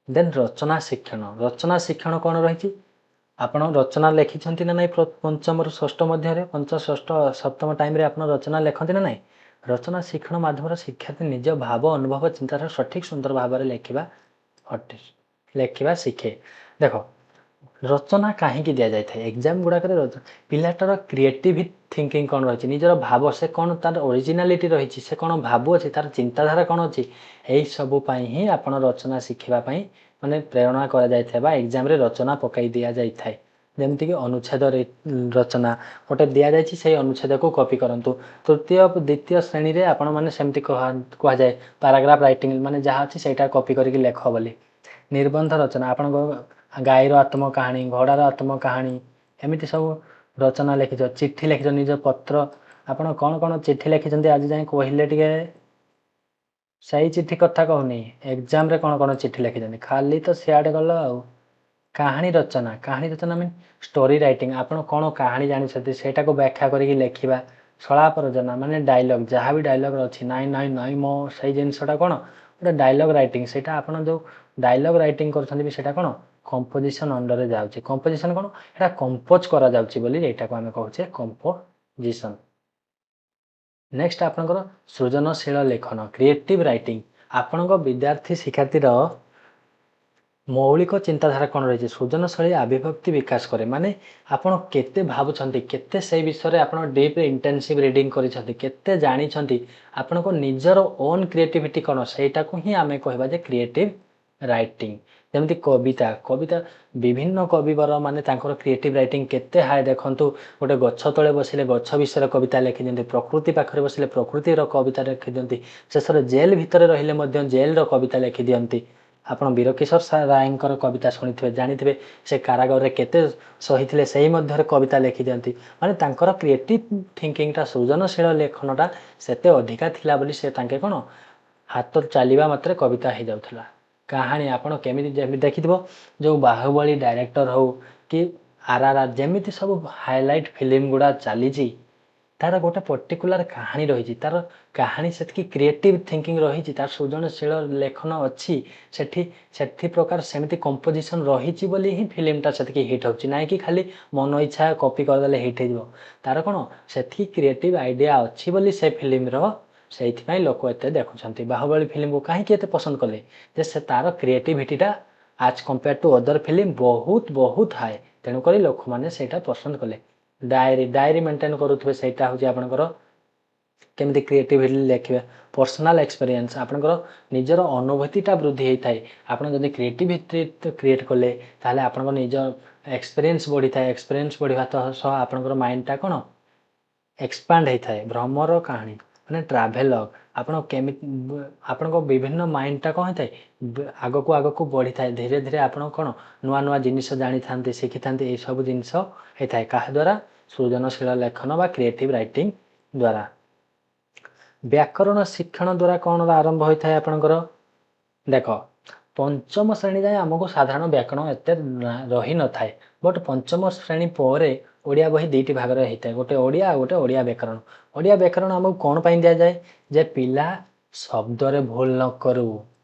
ଦେନ୍ ରଚନା ଶିକ୍ଷଣ। ରଚନା ଶିକ୍ଷଣ କ'ଣ ରହିଛି? ଆପଣ ରଚନା ଲେଖିଛନ୍ତି ନା ନାହିଁ? ପଞ୍ଚମରୁ ଷଷ୍ଠ ମଧ୍ୟରେ, ପଞ୍ଚ, ଷଷ୍ଠ, ସପ୍ତମ ଟାଇମ୍ରେ ଆପଣ ରଚନା ଲେଖନ୍ତି ନା ନାହିଁ? ରଚନା ଶିକ୍ଷଣ ମାଧ୍ୟମରେ ଶିକ୍ଷାର୍ଥୀ ନିଜ ଭାବ, ଅନୁଭବ, ଚିନ୍ତାଧାରା ସଠିକ୍ ସୁନ୍ଦର ଭାବରେ ଲେଖିବା ଅଟେ, ଲେଖିବା ଶିଖେ। ଦେଖ, ରଚନା କାହିଁକି ଦିଆଯାଇଥାଏ ଏକ୍ଜାମ୍ ଗୁଡ଼ାକରେ? ପିଲାଟାର କ୍ରିଏଟିଭ୍ ଥିଙ୍କିଂ କ'ଣ ରହିଛି, ନିଜର ଭାବ ସେ କ'ଣ, ତାର ଅରିଜିନାଲିଟି ରହିଛି, ସେ କ'ଣ ଭାବୁଅଛି, ତାର ଚିନ୍ତାଧାରା କ'ଣ ଅଛି, ଏଇସବୁ ପାଇଁ ହିଁ ଆପଣ ରଚନା ଶିଖିବା ପାଇଁ ମାନେ ପ୍ରେରଣା କରାଯାଇଥାଏ ବା ଏକ୍ଜାମ୍ରେ ରଚନା ପକାଇ ଦିଆଯାଇଥାଏ। ଯେମିତିକି ଅନୁଚ୍ଛେଦ ରଚନା ଗୋଟେ ଦିଆଯାଇଛି, ସେଇ ଅନୁଚ୍ଛେଦକୁ କପି କରନ୍ତୁ। ତୃତୀୟ ଦ୍ୱିତୀୟ ଶ୍ରେଣୀରେ ଆପଣମାନେ ସେମିତି କୁହାଯାଏ ପାରାଗ୍ରାଫ ରାଇଟିଂ, ମାନେ ଯାହା ଅଛି ସେଇଟା କପି କରିକି ଲେଖ ବୋଲି। ନିର୍ବନ୍ଧ ରଚନା, ଆପଣଙ୍କ ଗାଈର ଆତ୍ମକାହାଣୀ, ଘୋଡ଼ାର ଆତ୍ମକାହାଣୀ, ଏମିତି ସବୁ ରଚନା ଲେଖିଛ। ଚିଠି ଲେଖିଛ, ନିଜ ପତ୍ର, ଆପଣ କ'ଣ କ'ଣ ଚିଠି ଲେଖିଛନ୍ତି ଆଜି ଯାଏଁ କହିଲେ ଟିକେ? ସେଇ ଚିଠି କଥା କହୁନି, ଏକ୍ଜାମରେ କ'ଣ କ'ଣ ଚିଠି ଲେଖିଛନ୍ତି? ଖାଲି ତ ସିଆଡ଼େ ଗଲ ଆଉ। କାହାଣୀ ରଚନା, କାହାଣୀ ରଚନା ମିନ୍ ଷ୍ଟୋରି ରାଇଟିଂ, ଆପଣ କ'ଣ କାହାଣୀ ଜାଣିଛନ୍ତି ସେଇଟାକୁ ବ୍ୟାଖ୍ୟା କରିକି ଲେଖିବା। ସଂଳାପ ରଚନା ମାନେ ଡାଇଲଗ୍, ଯାହା ବି ଡାଇଲଗ୍ ଅଛି, ନାଇଁ ନାଇଁ ନାଇଁ ମୋ, ସେଇ ଜିନିଷଟା କ'ଣ ଗୋଟେ ଡାଇଲଗ୍ ରାଇଟିଂ। ସେଇଟା ଆପଣ ଯେଉଁ ଡାଇଲଗ୍ ରାଇଟିଂ କରୁଛନ୍ତି ବି ସେଇଟା କ'ଣ କମ୍ପୋଜିସନ୍ ଅଣ୍ଡରରେ ଯାଉଛି। କମ୍ପୋଜିସନ୍ କ'ଣ? ଏଇଟା କମ୍ପୋଜ୍ କରାଯାଉଛି ବୋଲି ଏଇଟାକୁ ଆମେ କହୁଛେ କମ୍ପୋଜିସନ୍। ନେକ୍ସଟ ଆପଣଙ୍କର ସୃଜନଶୀଳ ଲେଖନ, କ୍ରିଏଟିଭ୍ ରାଇଟିଂ। ଆପଣଙ୍କ ବିଦ୍ୟାର୍ଥୀ ଶିକ୍ଷାର୍ଥୀର ମୌଳିକ ଚିନ୍ତାଧାରା କ'ଣ ରହିଛି, ସୃଜନଶୀଳ ଅଭିବ୍ୟକ୍ତି ବିକାଶ କରେ। ମାନେ ଆପଣ କେତେ ଭାବୁଛନ୍ତି, କେତେ ସେଇ ବିଷୟରେ ଆପଣ ଡିପ୍ରେ ଇଣ୍ଟେନ୍ସିଭ୍ ରିଡ଼ିଂ କରିଛନ୍ତି, କେତେ ଜାଣିଛନ୍ତି, ଆପଣଙ୍କ ନିଜର ଓନ୍ କ୍ରିଏଟିଭିଟି କ'ଣ, ସେଇଟାକୁ ହିଁ ଆମେ କହିବା ଯେ କ୍ରିଏଟିଭ୍ ରାଇଟିଂ। ଯେମିତି କବିତା, କବିତା ବିଭିନ୍ନ କବିବର ମାନେ ତାଙ୍କର କ୍ରିଏଟିଭ୍ ରାଇଟିଂ କେତେ ହାଇ ଦେଖନ୍ତୁ। ଗୋଟେ ଗଛ ତଳେ ବସିଲେ ଗଛ ବିଷୟରେ କବିତା ଲେଖିଦିଅନ୍ତି, ପ୍ରକୃତି ପାଖରେ ବସିଲେ ପ୍ରକୃତିର କବିତା ଲେଖିଦିଅନ୍ତି, ଶେଷରେ ଜେଲ୍ ଭିତରେ ରହିଲେ ମଧ୍ୟ ଜେଲ୍ର କବିତା ଲେଖିଦିଅନ୍ତି। ଆପଣ ବୀରକିଶୋର ରାୟଙ୍କର କବିତା ଶୁଣିଥିବେ, ଜାଣିଥିବେ ସେ କାରାଗାରରେ କେତେ ସହିଥିଲେ, ସେଇ ମଧ୍ୟରେ କବିତା ଲେଖିଦିଅନ୍ତି। ମାନେ ତାଙ୍କର କ୍ରିଏଟିଭ୍ ଥିଙ୍କିଂଟା, ସୃଜନଶୀଳ ଲେଖନଟା ସେତେ ଅଧିକା ଥିଲା ବୋଲି ସେ ତାଙ୍କେ କ'ଣ ହାତ ଚାଲିବା ମାତ୍ରେ କବିତା ହେଇଯାଉଥିଲା। କାହାଣୀ ଆପଣ କେମିତି, ଯେମିତି ଦେଖିଥିବ ଯେଉଁ ବାହୁବଳୀ ଡାଇରେକ୍ଟର ହଉ କି ଆର୍ ଆର୍ ଆର୍, ଯେମିତି ସବୁ ହାଇଲାଇଟ୍ ଫିଲ୍ମ ଗୁଡ଼ା ଚାଲିଛି, ତାର ଗୋଟେ ପର୍ଟିକୁଲାର କାହାଣୀ ରହିଛି। ତାର କାହାଣୀ ସେତିକି କ୍ରିଏଟିଭ୍ ଥିଙ୍କିଂ ରହିଛି, ତାର ସୃଜନଶୀଳ ଲେଖନ ଅଛି ସେଠି, ସେଥି ପ୍ରକାର ସେମିତି କମ୍ପୋଜିସନ୍ ରହିଛି ବୋଲି ହିଁ ଫିଲ୍ମଟା ସେତିକି ହିଟ୍ ହେଉଛି। ନାଇଁ କି ଖାଲି ମନ ଇଚ୍ଛା କପି କରିଦେଲେ ହିଟ୍ ହେଇଯିବ। ତାର କ'ଣ ସେତିକି କ୍ରିଏଟିଭ୍ ଆଇଡ଼ିଆ ଅଛି ବୋଲି ସେ ଫିଲ୍ମର, ସେଇଥିପାଇଁ ଲୋକ ଏତେ ଦେଖୁଛନ୍ତି। ବାହୁବଳୀ ଫିଲ୍ମକୁ କାହିଁକି ଏତେ ପସନ୍ଦ କଲେ ଯେ ସେ ତାର କ୍ରିଏଟିଭିଟିଟା as compare to other film ବହୁତ ବହୁତ ହାଇ, ତେଣୁକରି ଲୋକମାନେ ସେଇଟା ପସନ୍ଦ କଲେ। ଡାଏରୀ, ଡାଏରୀ ମେଣ୍ଟେନ୍ କରୁଥିବେ, ସେଇଟା ହେଉଛି ଆପଣଙ୍କର କେମିତି କ୍ରିଏଟିଭିଟି ଲେଖିବେ। ପର୍ସନାଲ୍ ଏକ୍ସପେରିଏନ୍ସ, ଆପଣଙ୍କର ନିଜର ଅନୁଭୂତିଟା ବୃଦ୍ଧି ହେଇଥାଏ। ଆପଣ ଯଦି କ୍ରିଏଟିଭିଟି କ୍ରିଏଟ୍ କଲେ ତାହେଲେ ଆପଣଙ୍କ ନିଜ ଏକ୍ସପେରିଏନ୍ସ ବଢ଼ିଥାଏ। ଏକ୍ସପେରିଏନ୍ସ ବଢ଼ିବା ସହ ଆପଣଙ୍କର ମାଇଣ୍ଡଟା କ'ଣ ଏକ୍ସପାଣ୍ଡ ହେଇଥାଏ। ଭ୍ରମର କାହାଣୀ ମାନେ ଟ୍ରାଭେଲଗ୍, ଆପଣ କେମିତି ଆପଣଙ୍କ ବିଭିନ୍ନ ମାଇଣ୍ଡଟା କ'ଣ ହେଇଥାଏ, ଆଗକୁ ଆଗକୁ ବଢ଼ିଥାଏ ଧୀରେ ଧୀରେ। ଆପଣ କ'ଣ ନୂଆ ନୂଆ ଜିନିଷ ଜାଣିଥାନ୍ତି, ଶିଖିଥାନ୍ତି, ଏଇସବୁ ଜିନିଷ ହେଇଥାଏ। କାହା ଦ୍ୱାରା? ସୃଜନଶୀଳ ଲେଖନ ବା କ୍ରିଏଟିଭ୍ ରାଇଟିଂ ଦ୍ୱାରା। ବ୍ୟାକରଣ ଶିକ୍ଷଣ ଦ୍ୱାରା କ'ଣ ଆରମ୍ଭ ହୋଇଥାଏ ଆପଣଙ୍କର? ଦେଖ, ପଞ୍ଚମ ଶ୍ରେଣୀ ଯାଏଁ ଆମକୁ ସାଧାରଣ ବ୍ୟାକରଣ ଏତେ ରହିନଥାଏ, ବଟ୍ ପଞ୍ଚମ ଶ୍ରେଣୀ ପରେ ଓଡ଼ିଆ ବହି ଦୁଇଟି ଭାଗରେ ହେଇଥାଏ, ଗୋଟେ ଓଡ଼ିଆ ଆଉ ଗୋଟେ ଓଡ଼ିଆ ବ୍ୟାକରଣ। ଓଡ଼ିଆ ବ୍ୟାକରଣ ଆମକୁ କ'ଣ ପାଇଁ ଦିଆଯାଏ? ଯେ ପିଲା ଶବ୍ଦରେ ଭୁଲ ନ କରୁ,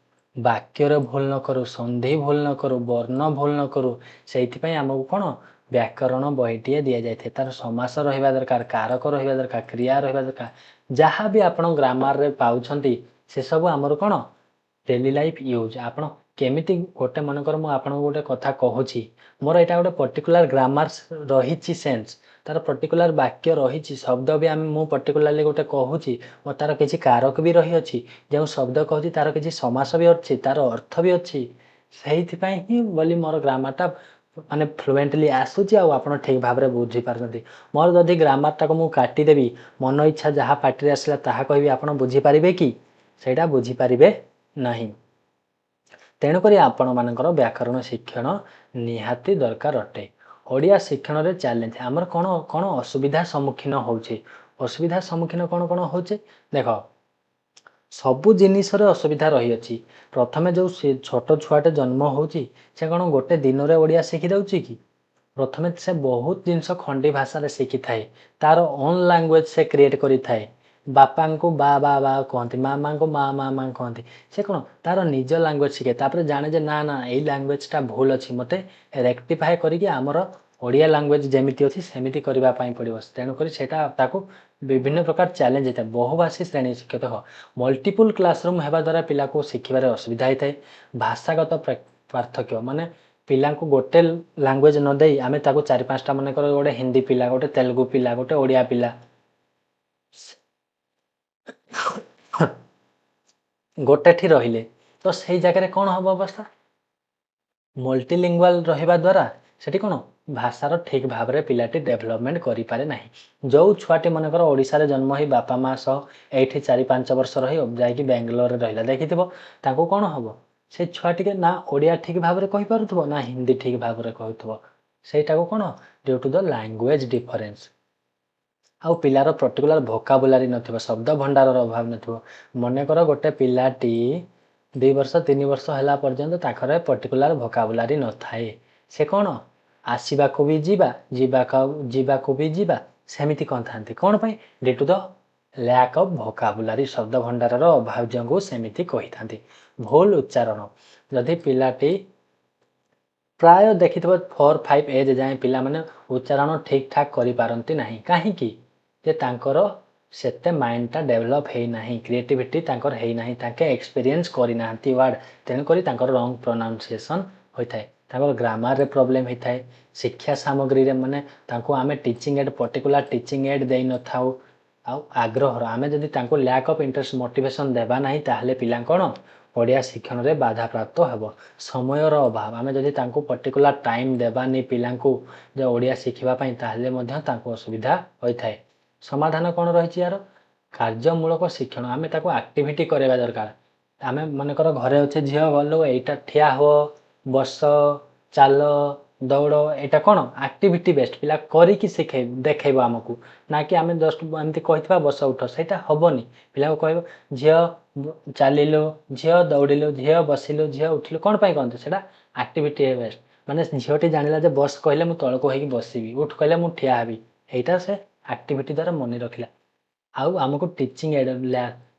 ବାକ୍ୟରେ ଭୁଲ ନ କରୁ, ସନ୍ଧି ଭୁଲ ନ କରୁ, ବର୍ଣ୍ଣ ଭୁଲ ନ କରୁ, ସେଇଥିପାଇଁ ଆମକୁ କ'ଣ ବ୍ୟାକରଣ ବହିଟିଏ ଦିଆଯାଇଥାଏ। ତାର ସମାସ ରହିବା ଦରକାର, କାରକ ରହିବା ଦରକାର, କ୍ରିୟା ରହିବା ଦରକାର। ଯାହା ବି ଆପଣ ଗ୍ରାମାରରେ ପାଉଛନ୍ତି ସେସବୁ ଆମର କ'ଣ ଡେଲି ଲାଇଫ୍ ୟୁଜ୍। ଆପଣ କେମିତି ଗୋଟେ, ମନେକର ମୁଁ ଆପଣଙ୍କୁ ଗୋଟେ କଥା କହୁଛି, ମୋର ଏଇଟା ଗୋଟେ ପର୍ଟିକୁଲାର ଗ୍ରାମାର ରହିଛି, ସେନ୍ସ ତାର ପର୍ଟିକୁଲାର ବାକ୍ୟ ରହିଛି, ଶବ୍ଦ ବି ଆମେ ମୁଁ ପର୍ଟିକୁଲାରଲି ଗୋଟେ କହୁଛି, ମୋ ତାର କିଛି କାରକ ବି ରହିଅଛି, ଯେଉଁ ଶବ୍ଦ କହୁଛି ତାର କିଛି ସମାସ ବି ଅଛି, ତାର ଅର୍ଥ ବି ଅଛି, ସେଇଥିପାଇଁ ହିଁ ବୋଲି ମୋର ଗ୍ରାମାରଟା ମାନେ ଫ୍ଲୁଏଣ୍ଟଲି ଆସୁଛି ଆଉ ଆପଣ ଠିକ୍ ଭାବରେ ବୁଝିପାରୁଛନ୍ତି। ମୋର ଯଦି ଗ୍ରାମାରଟାକୁ ମୁଁ କାଟିଦେବି, ମନ ଇଚ୍ଛା ଯାହା ପାଟିରେ ଆସିଲା ତାହା କହିବି, ଆପଣ ବୁଝିପାରିବେ କି? ସେଇଟା ବୁଝିପାରିବେ ନାହିଁ। ତେଣୁକରି ଆପଣମାନଙ୍କର ବ୍ୟାକରଣ ଶିକ୍ଷଣ ନିହାତି ଦରକାର ଅଟେ। ଓଡ଼ିଆ ଶିକ୍ଷଣରେ ଚ୍ୟାଲେଞ୍ଜ, ଆମର କ'ଣ କ'ଣ ଅସୁବିଧା ସମ୍ମୁଖୀନ ହେଉଛି? ଅସୁବିଧା ସମ୍ମୁଖୀନ କ'ଣ କ'ଣ ହେଉଛି? ଦେଖ, ସବୁ ଜିନିଷରେ ଅସୁବିଧା ରହିଅଛି। ପ୍ରଥମେ ଯେଉଁ ଛୋଟ ଛୁଆଟେ ଜନ୍ମ ହେଉଛି, ସେ କ'ଣ ଗୋଟେ ଦିନରେ ଓଡ଼ିଆ ଶିଖିଦେଉଛି କି? ପ୍ରଥମେ ସେ ବହୁତ ଜିନିଷ ଖଣ୍ଡି ଭାଷାରେ ଶିଖିଥାଏ, ତାର ଓନ୍ ଲାଙ୍ଗୁଏଜ୍ ସେ କ୍ରିଏଟ୍ କରିଥାଏ। ବାପାଙ୍କୁ ବା ବା ବା କୁହନ୍ତି, ମାମାଙ୍କୁ ମା ମା ମା କୁହନ୍ତି। ସେ କ'ଣ ତାର ନିଜ ଲାଙ୍ଗୁଏଜ୍ ଶିଖେ, ତାପରେ ଜାଣେ ଯେ ନା ନା, ଏଇ ଲାଙ୍ଗୁଏଜଟା ଭୁଲ ଅଛି, ମୋତେ ରେକ୍ଟିଫାଏ କରିକି ଆମର ଓଡ଼ିଆ ଲାଙ୍ଗୁଏଜ୍ ଯେମିତି ଅଛି ସେମିତି କରିବା ପାଇଁ ପଡ଼ିବ। ତେଣୁକରି ସେଇଟା ତାକୁ ବିଭିନ୍ନ ପ୍ରକାର ଚ୍ୟାଲେଞ୍ଜ ହେଇଥାଏ। ବହୁଭାଷୀ ଶ୍ରେଣୀ ଶିକ୍ଷକ, ମଲ୍ଟିପୁଲ୍ କ୍ଲାସରୁମ୍ ହେବା ଦ୍ୱାରା ପିଲାକୁ ଶିଖିବାରେ ଅସୁବିଧା ହେଇଥାଏ। ଭାଷାଗତ ପାର୍ଥକ୍ୟ, ମାନେ ପିଲାଙ୍କୁ ଗୋଟେ ଲାଙ୍ଗୁଏଜ୍ ନ ଦେଇ ଆମେ ତାକୁ ଚାରି ପାଞ୍ଚଟା, ମନେକର ଗୋଟେ ହିନ୍ଦୀ ପିଲା, ଗୋଟେ ତେଲୁଗୁ ପିଲା, ଗୋଟେ ଓଡ଼ିଆ ପିଲା ଗୋଟେଠି ରହିଲେ ତ ସେଇ ଜାଗାରେ କ'ଣ ହେବ ଅବସ୍ଥା? ମଲ୍ଟିଲିଙ୍ଗୁଆଲ ରହିବା ଦ୍ୱାରା ସେଠି କ'ଣ ଭାଷାର ଠିକ୍ ଭାବରେ ପିଲାଟି ଡେଭଲପମେଣ୍ଟ କରିପାରେ ନାହିଁ। ଯେଉଁ ଛୁଆଟି ମନେକର ଓଡ଼ିଶାରେ ଜନ୍ମ ହେଇ ବାପା ମା ସହ ଏଇଠି 4-5 ବର୍ଷ ରହି ଯାଇକି ବାଙ୍ଗାଲୋରରେ ରହିଲା, ଦେଖିଥିବ ତାଙ୍କୁ କ'ଣ ହେବ? ସେ ଛୁଆ ଟିକେ ନା ଓଡ଼ିଆ ଠିକ୍ ଭାବରେ କହିପାରୁଥିବ, ନା ହିନ୍ଦୀ ଠିକ୍ ଭାବରେ କହୁଥିବ। ସେଇଟାକୁ କ'ଣ? Due to the language difference. ଆଉ ପିଲାର ପର୍ଟିକୁଲାର ଭୋକାବୁଲାରୀ ନଥିବ, ଶବ୍ଦ ଭଣ୍ଡାରର ଅଭାବ ନଥିବ। ମନେକର ଗୋଟେ ପିଲାଟି 2 ବର୍ଷ 3 ବର୍ଷ ହେଲା ପର୍ଯ୍ୟନ୍ତ ତାଙ୍କର ପର୍ଟିକୁଲାର ଭୋକାବୁଲାରୀ ନଥାଏ। ସେ କ'ଣ ଆସିବାକୁ ବି ଯିବା, ଯିବାକୁ ବି ଯିବା, ସେମିତି କହିଥାନ୍ତି। କ'ଣ ପାଇଁ? Due to the lack of vocabulary. ଶବ୍ଦ ଭଣ୍ଡାରର ଅଭାବ ଯୋଗୁଁ ସେମିତି କହିଥାନ୍ତି। ଭୁଲ ଉଚ୍ଚାରଣ। ଯଦି ପିଲାଟି ପ୍ରାୟ ଦେଖିଥିବ, 4-5 ଏଜ୍ ଯାଏଁ ପିଲାମାନେ ଉଚ୍ଚାରଣ ଠିକ୍ ଠାକ୍ କରିପାରନ୍ତି ନାହିଁ। କାହିଁକି ଯେ ତାଙ୍କର ସେତେ ମାଇଣ୍ଡଟା ଡେଭଲପ୍ ହେଇନାହିଁ, କ୍ରିଏଟିଭିଟି ତାଙ୍କର ହେଇନାହିଁ, ତାଙ୍କେ ଏକ୍ସପିରିଏନ୍ସ କରିନାହାନ୍ତି ୱାର୍ଡ଼। ତେଣୁକରି ତାଙ୍କର ରଙ୍ଗ ପ୍ରୋନାଉନ୍ସିଏସନ୍ ହୋଇଥାଏ, ତାଙ୍କର ଗ୍ରାମାରରେ ପ୍ରୋବ୍ଲେମ୍ ହେଇଥାଏ। ଶିକ୍ଷା ସାମଗ୍ରୀରେ ମାନେ ତାଙ୍କୁ ଆମେ teaching aid, particular teaching aid ଦେଇନଥାଉ। ଆଉ ଆଗ୍ରହର ଆମେ ଯଦି ତାଙ୍କୁ ଲ୍ୟାକ୍ ଅଫ୍ ଇଣ୍ଟରେଷ୍ଟ, ମୋଟିଭେସନ୍ ଦେବା ନାହିଁ, ତାହେଲେ ପିଲା କ'ଣ ଓଡ଼ିଆ ଶିକ୍ଷଣରେ ବାଧାପ୍ରାପ୍ତ ହେବ। ସମୟର ଅଭାବ। ଆମେ ଯଦି ତାଙ୍କୁ ପର୍ଟିକୁଲାର ଟାଇମ୍ ଦେବାନି ପିଲାଙ୍କୁ ଯେ ଓଡ଼ିଆ ଶିଖିବା ପାଇଁ, ତାହେଲେ ମଧ୍ୟ ତାଙ୍କୁ ଅସୁବିଧା ହୋଇଥାଏ। ସମାଧାନ କ'ଣ ରହିଛି ଏହାର? କାର୍ଯ୍ୟମୂଳକ ଶିକ୍ଷଣ। ଆମେ ତାକୁ ଆକ୍ଟିଭିଟି କରାଇବା ଦରକାର। ଆମେ ମନେକର ଘରେ ଅଛେ, ଝିଅ ଗଲୁ, ଏଇଟା ଠିଆ ହୁଅ, ବସ, ଚାଲ, ଦୌଡ଼। ଏଇଟା କ'ଣ ଆକ୍ଟିଭିଟି ବେସ୍ଡ। ପିଲା କରିକି ଶିଖେଇ ଦେଖେଇବ ଆମକୁ, ନା କି ଆମେ ଜଷ୍ଟ ଏମିତି କହିଥିବା ବସ, ଉଠ, ସେଇଟା ହେବନି। ପିଲାକୁ କହିବ, ଝିଅ ଚାଲିଲୁ, ଝିଅ ଦୌଡ଼ିଲୁ, ଝିଅ ବସିଲୁ, ଝିଅ ଉଠିଲୁ। କ'ଣ ପାଇଁ କହନ୍ତି? ସେଇଟା ଆକ୍ଟିଭିଟି ବେସ୍ଡ। ମାନେ ଝିଅଟି ଜାଣିଲା ଯେ ବସ କହିଲେ ମୁଁ ତଳକୁ ହେଇକି ବସିବି, ଉଠ କହିଲେ ମୁଁ ଠିଆ ହେବି। ଏଇଟା ସେ ଆକ୍ଟିଭିଟି ଦ୍ୱାରା ମନେ ରଖିଲା। ଆଉ ଆମକୁ ଟିଚିଂ ଏଡ୍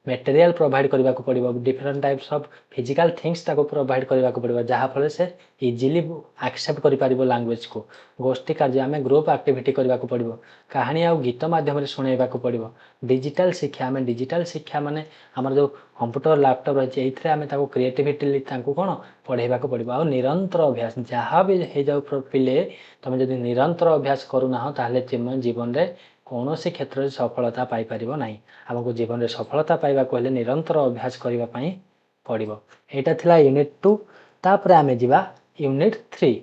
ମେଟେରିଆଲ୍ ପ୍ରୋଭାଇଡ଼ କରିବାକୁ ପଡ଼ିବ। Different types of physical things ତାକୁ ପ୍ରୋଭାଇଡ଼ କରିବାକୁ ପଡ଼ିବ, ଯାହାଫଳରେ ସେ ଇଜିଲି ଆକ୍ସେପ୍ଟ କରିପାରିବ ଲାଙ୍ଗୁଏଜକୁ। ଗୋଷ୍ଠୀ କାର୍ଯ୍ୟ, ଆମେ ଗ୍ରୁପ୍ ଆକ୍ଟିଭିଟି କରିବାକୁ ପଡ଼ିବ। କାହାଣୀ ଆଉ ଗୀତ ମାଧ୍ୟମରେ ଶୁଣାଇବାକୁ ପଡ଼ିବ। ଡିଜିଟାଲ ଶିକ୍ଷା, ଆମେ ଡିଜିଟାଲ ଶିକ୍ଷା ମାନେ ଆମର ଯେଉଁ କମ୍ପ୍ୟୁଟର, ଲାପଟପ୍ ରହିଛି, ଏଇଥିରେ ଆମେ ତାକୁ କ୍ରିଏଟିଭିଟି ତାଙ୍କୁ କ'ଣ ପଢ଼େଇବାକୁ ପଡ଼ିବ। ଆଉ ନିରନ୍ତର ଅଭ୍ୟାସ। ଯାହା ବି ହେଇଯାଉ ପିଲେ, ତୁମେ ଯଦି ନିରନ୍ତର ଅଭ୍ୟାସ କରୁନାହ, ତାହେଲେ ତୁମେ ଜୀବନରେ କୌଣସି କ୍ଷେତ୍ରରେ ସଫଳତା ପାଇପାରିବ ନାହିଁ। ଆମକୁ ଜୀବନରେ ସଫଳତା ପାଇବାକୁ ହେଲେ ନିରନ୍ତର ଅଭ୍ୟାସ କରିବା ପାଇଁ ପଡ଼ିବ। ଏଇଟା ଥିଲା ୟୁନିଟ୍ 2। ତାପରେ ଆମେ ଯିବା ୟୁନିଟ୍ 3।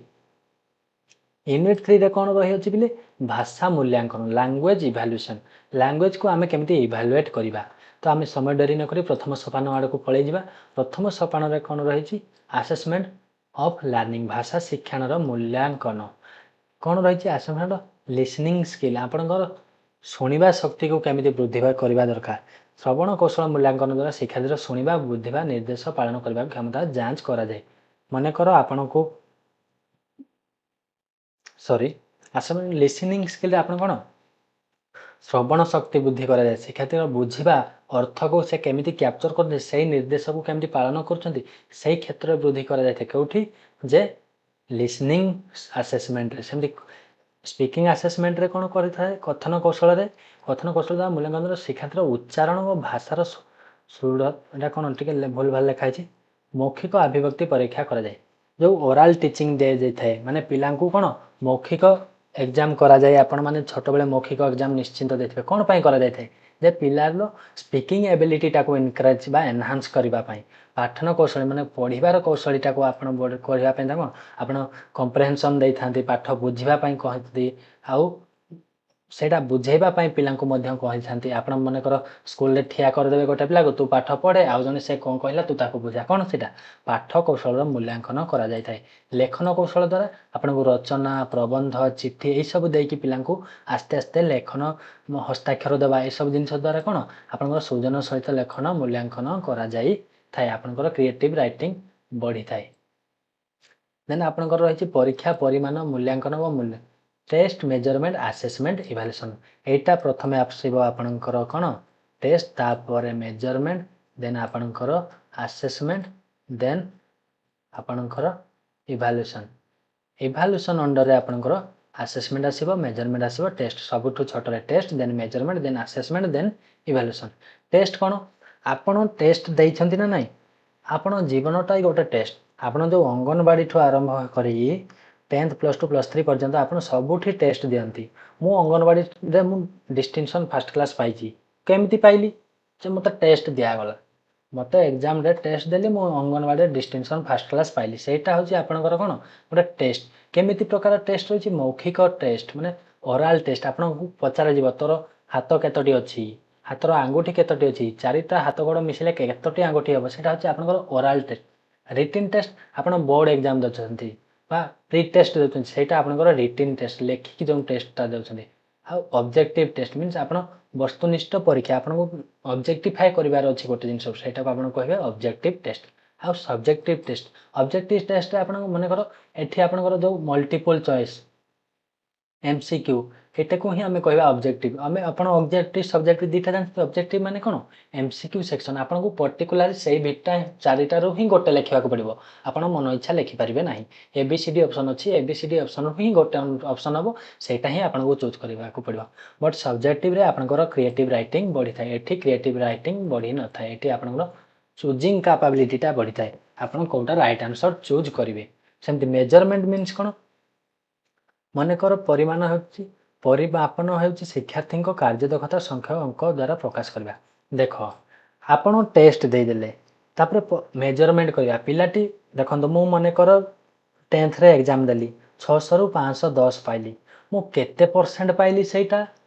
ୟୁନିଟ୍ 3ରେ କ'ଣ ରହିଅଛି ପିଲେ? ଭାଷା ମୂଲ୍ୟାଙ୍କନ, ଲାଙ୍ଗୁଏଜ ଇଭାଲୁଏସନ୍। ଲାଙ୍ଗୁଏଜକୁ ଆମେ କେମିତି ଇଭାଲୁଏଟ୍ କରିବା? ତ ଆମେ ସମୟ ଡେରି ନକରି ପ୍ରଥମ ସୋପାନ ଆଡ଼କୁ ପଳେଇ ଯିବା। ପ୍ରଥମ ସୋପାନରେ କ'ଣ ରହିଛି? ଆସେସମେଣ୍ଟ ଅଫ୍ ଲର୍ଣ୍ଣିଂ, ଭାଷା ଶିକ୍ଷଣର ମୂଲ୍ୟାଙ୍କନ। କ'ଣ ରହିଛି? ଆସେସମେଣ୍ଟ ଲିସନିଂ ସ୍କିଲ୍, ଆପଣଙ୍କର ଶୁଣିବା ଶକ୍ତିକୁ କେମିତି ବୃଦ୍ଧି କରିବା ଦରକାର। ଶ୍ରବଣ କୌଶଳ ମୂଲ୍ୟାଙ୍କନ ଦ୍ୱାରା ଶିକ୍ଷାର୍ଥୀର ଶୁଣିବା, ବୁଝିବା, ନିର୍ଦ୍ଦେଶ ପାଳନ କରିବା କ୍ଷମତା ଯାଞ୍ଚ କରାଯାଏ। ମନେକର ଆପଣଙ୍କୁ, ସରି, ଆସେସମେଣ୍ଟ ଲିସନିଂ ସ୍କିଲ୍ରେ ଆପଣ କ'ଣ ଶ୍ରବଣ ଶକ୍ତି ବୃଦ୍ଧି କରାଯାଏ। ଶିକ୍ଷାର୍ଥୀର ବୁଝିବା, ଅର୍ଥକୁ ସେ କେମିତି କ୍ୟାପଚର କରୁଛନ୍ତି, ସେଇ ନିର୍ଦ୍ଦେଶକୁ କେମିତି ପାଳନ କରୁଛନ୍ତି, ସେଇ କ୍ଷେତ୍ରରେ ବୃଦ୍ଧି କରାଯାଇଥାଏ। କେଉଁଠି ଯେ ଲିସନିଂ ଆସେସମେଣ୍ଟରେ। ସେମିତି ସ୍ପିକିଂ ଆସେସମେଣ୍ଟରେ କ'ଣ କରିଥାଏ? କଥନ କୌଶଳରେ, କଥନ କୌଶଳ ଦ୍ୱାରା ମୂଲ୍ୟାଙ୍କନର ଶିକ୍ଷାର୍ଥୀର ଉଚ୍ଚାରଣ ଓ ଭାଷାର ସୁଦୃଢ଼, ଏଇଟା କ'ଣ ଟିକେ ଭୁଲ ଭାଲ ଲେଖା ହେଇଛି। ମୌଖିକ ଅଭିବ୍ୟକ୍ତି ପରୀକ୍ଷା କରାଯାଏ। ଯେଉଁ ଓରାଲ ଟିଚିଂ ଦିଆଯାଇଥାଏ, ମାନେ ପିଲାଙ୍କୁ କ'ଣ ମୌଖିକ ଏକ୍ଜାମ୍ କରାଯାଏ। ଆପଣମାନେ ଛୋଟବେଳେ ମୌଖିକ ଏକ୍ଜାମ୍ ନିଶ୍ଚିନ୍ତ ଦେଇଥିବେ। କ'ଣ ପାଇଁ କରାଯାଇଥାଏ? ଯେ ପିଲାର ସ୍ପିକିଂ ଏବିଲିଟିଟାକୁ ଏନକରେଜ୍ ବା ଏନହାନ୍ସ କରିବା ପାଇଁ। ପାଠନ କୌଶଳୀ ମାନେ ପଢ଼ିବାର କୌଶଳୀଟାକୁ ଆପଣ କରିବା ପାଇଁ ତାକୁ ଆପଣ କମ୍ପ୍ରେହେନ୍ସନ୍ ଦେଇଥାନ୍ତି, ପାଠ ବୁଝିବା ପାଇଁ କହନ୍ତି ଆଉ ସେଇଟା ବୁଝେଇବା ପାଇଁ ପିଲାଙ୍କୁ ମଧ୍ୟ କହିଥାନ୍ତି। ଆପଣ ମନେକର ସ୍କୁଲରେ ଠିଆ କରିଦେବେ ଗୋଟେ ପିଲାକୁ, ତୁ ପାଠ ପଢ଼େ, ଆଉ ଜଣେ ସେ କ'ଣ କହିଲା ତୁ ତାକୁ ବୁଝା। କ'ଣ ସେଇଟା? ପାଠ କୌଶଳର ମୂଲ୍ୟାଙ୍କନ କରାଯାଇଥାଏ। ଲେଖନ କୌଶଳ ଦ୍ୱାରା ଆପଣଙ୍କୁ ରଚନା, ପ୍ରବନ୍ଧ, ଚିଠି ଏଇସବୁ ଦେଇକି ପିଲାଙ୍କୁ ଆସ୍ତେ ଆସ୍ତେ ଲେଖନ, ହସ୍ତାକ୍ଷର ଦେବା, ଏସବୁ ଜିନିଷ ଦ୍ୱାରା କ'ଣ ଆପଣଙ୍କର ସୃଜନ ସହିତ ଲେଖନ ମୂଲ୍ୟାଙ୍କନ କରାଯାଇଥାଏ। ଆପଣଙ୍କର କ୍ରିଏଟିଭ୍ ରାଇଟିଂ ବଢ଼ିଥାଏ। ଦେନ୍ ଆପଣଙ୍କର ରହିଛି ପରୀକ୍ଷା, ପରିମାଣ, ମୂଲ୍ୟାଙ୍କନ ଓ ମୂଲ୍ୟ, ଟେଷ୍ଟ, ମେଜରମେଣ୍ଟ, ଆସେସମେଣ୍ଟ, ଇଭାଲୁଏସନ୍। ଏଇଟା ପ୍ରଥମେ ଆସିବ ଆପଣଙ୍କର କ'ଣ ଟେଷ୍ଟ, ତାପରେ ମେଜରମେଣ୍ଟ, ଦେନ୍ ଆପଣଙ୍କର ଆସେସମେଣ୍ଟ, ଦେନ୍ ଆପଣଙ୍କର ଇଭାଲୁଏସନ୍। ଇଭାଲୁଏସନ୍ ଅଣ୍ଡରରେ ଆପଣଙ୍କର ଆସେସମେଣ୍ଟ ଆସିବ, ମେଜରମେଣ୍ଟ ଆସିବ, ଟେଷ୍ଟ। ସବୁଠୁ ଛୋଟରେ test, then measurement, then assessment, then evaluation. Test କ'ଣ? ଆପଣ ଟେଷ୍ଟ ଦେଇଛନ୍ତି ନା ନାହିଁ? ଆପଣ ଜୀବନଟା ଗୋଟେ ଟେଷ୍ଟ। ଆପଣ ଯେଉଁ ଅଙ୍ଗନବାଡ଼ିଠୁ ଆରମ୍ଭ କରି 10th, +2, +3 ପର୍ଯ୍ୟନ୍ତ ଆପଣ ସବୁଠି ଟେଷ୍ଟ ଦିଅନ୍ତି। ମୁଁ ଅଙ୍ଗନବାଡ଼ିରେ ମୁଁ ଡିଷ୍ଟିଂସନ୍ ଫାର୍ଷ୍ଟ କ୍ଲାସ୍ ପାଇଛି। କେମିତି ପାଇଲି? ଯେ ମୋତେ ଟେଷ୍ଟ ଦିଆଗଲା। ମୋତେ ଏକ୍ଜାମ୍ରେ ଟେଷ୍ଟ ଦେଲି, ମୁଁ ଅଙ୍ଗନବାଡ଼ିରେ ଡିଷ୍ଟିଂସନ୍ ଫାର୍ଷ୍ଟ କ୍ଲାସ୍ ପାଇଲି, ସେଇଟା ହେଉଛି ଆପଣଙ୍କର କ'ଣ ଗୋଟେ ଟେଷ୍ଟ। କେମିତି ପ୍ରକାର ଟେଷ୍ଟ ରହିଛି? ମୌଖିକ ଟେଷ୍ଟ ମାନେ ଓରାଲ୍ ଟେଷ୍ଟ। ଆପଣଙ୍କୁ ପଚରାଯିବ, ତୋର ହାତ କେତୋଟି ଅଛି, ହାତର ଆଙ୍ଗୁଠି କେତୋଟି ଅଛି, ଚାରିଟା ହାତ ଗୋଡ଼ ମିଶିଲେ କେତୋଟି ଆଙ୍ଗୁଠି ହେବ? ସେଇଟା ହେଉଛି ଆପଣଙ୍କର ଓରାଲ୍ ଟେଷ୍ଟ। ରିଟିନ୍ ଟେଷ୍ଟ, ଆପଣ ବୋର୍ଡ଼ ଏକ୍ଜାମ୍ ଦେଉଛନ୍ତି ବା ପ୍ରି ଟେଷ୍ଟ ଦେଉଛନ୍ତି, ସେଇଟା ଆପଣଙ୍କର ରିଟିନ୍ ଟେଷ୍ଟ, ଲେଖିକି ଯେଉଁ ଟେଷ୍ଟଟା ଦେଉଛନ୍ତି। ଆଉ ଅବଜେକ୍ଟିଭ୍ ଟେଷ୍ଟ ମିନ୍ସ ଆପଣ ବସ୍ତୁନିଷ୍ଠ ପରୀକ୍ଷା, ଆପଣଙ୍କୁ ଅବଜେକ୍ଟିଫାଏ କରିବାର ଅଛି ଗୋଟେ ଜିନିଷ, ସେଇଟାକୁ ଆପଣ କହିବେ ଅବଜେକ୍ଟିଭ୍ ଟେଷ୍ଟ। ଆଉ ସବଜେକ୍ଟିଭ୍ ଟେଷ୍ଟ, ଅବଜେକ୍ଟିଭ୍ ଟେଷ୍ଟରେ ଆପଣଙ୍କ ମନେକର ଏଠି ଆପଣଙ୍କର ଯେଉଁ ମଲ୍ଟିପୁଲ୍ ଚଏସ୍, MCQ, ଏଟାକୁ ହିଁ ଆମେ କହିବା ଅବଜେକ୍ଟିଭ୍। ଆମେ ଆପଣ ଅବଜେକ୍ଟିଭ୍, ସବଜେକ୍ଟିଭ୍ ଦୁଇଟା ଜାଣିଛନ୍ତି। ଅବଜେକ୍ଟିଭ୍ ମାନେ କ'ଣ? MCQ section, ଆପଣଙ୍କୁ ପର୍ଟିକୁଲାର ସେଇ ଭିଟା ଚାରିଟାରୁ ହିଁ ଗୋଟେ ଲେଖିବାକୁ ପଡ଼ିବ, ଆପଣ ମନ ଇଚ୍ଛା ଲେଖିପାରିବେ ନାହିଁ। ଏ ବି ସି ଡି ଅପସନ୍ ଅଛି, ଏ ବି ସି ଡି ଅପସନ୍ରୁ ହିଁ ଗୋଟେ ଅପସନ୍ ହେବ, ସେଇଟା ହିଁ ଆପଣଙ୍କୁ ଚୁଜ୍ କରିବାକୁ ପଡ଼ିବ। ବଟ୍ ସବଜେକ୍ଟିଭ୍ରେ ଆପଣଙ୍କର କ୍ରିଏଟିଭ୍ ରାଇଟିଂ ବଢ଼ିଥାଏ, ଏଠି କ୍ରିଏଟିଭ୍ ରାଇଟିଂ ବଢ଼ି ନଥାଏ। ଏଠି ଆପଣଙ୍କର ଚୁଜିଂ କାପାବିଲିଟିଟା ବଢ଼ିଥାଏ, ଆପଣ କେଉଁଟା ରାଇଟ୍ ଆନ୍ସର୍ ଚୁଜ୍ କରିବେ। ସେମିତି ମେଜରମେଣ୍ଟ ମିନ୍ସ କ'ଣ? ମନେକର ପରିମାଣ ହେଉଛି, ପରିମାପନ ହେଉଛି ଶିକ୍ଷାର୍ଥୀଙ୍କ କାର୍ଯ୍ୟଦକ୍ଷତା ସଂଖ୍ୟା ଅଙ୍କ ଦ୍ୱାରା ପ୍ରକାଶ କରିବା। ଦେଖ, ଆପଣ ଟେଷ୍ଟ ଦେଇଦେଲେ, ତାପରେ ମେଜରମେଣ୍ଟ କରିବା। ପିଲାଟି ଦେଖନ୍ତୁ, ମୁଁ ମନେକର ଟେନ୍ଥରେ ଏକ୍ଜାମ୍ ଦେଲି, 600ରୁ 510 ପାଇଲି, ମୁଁ କେତେ ପରସେଣ୍ଟ ପାଇଲି ସେଇଟା?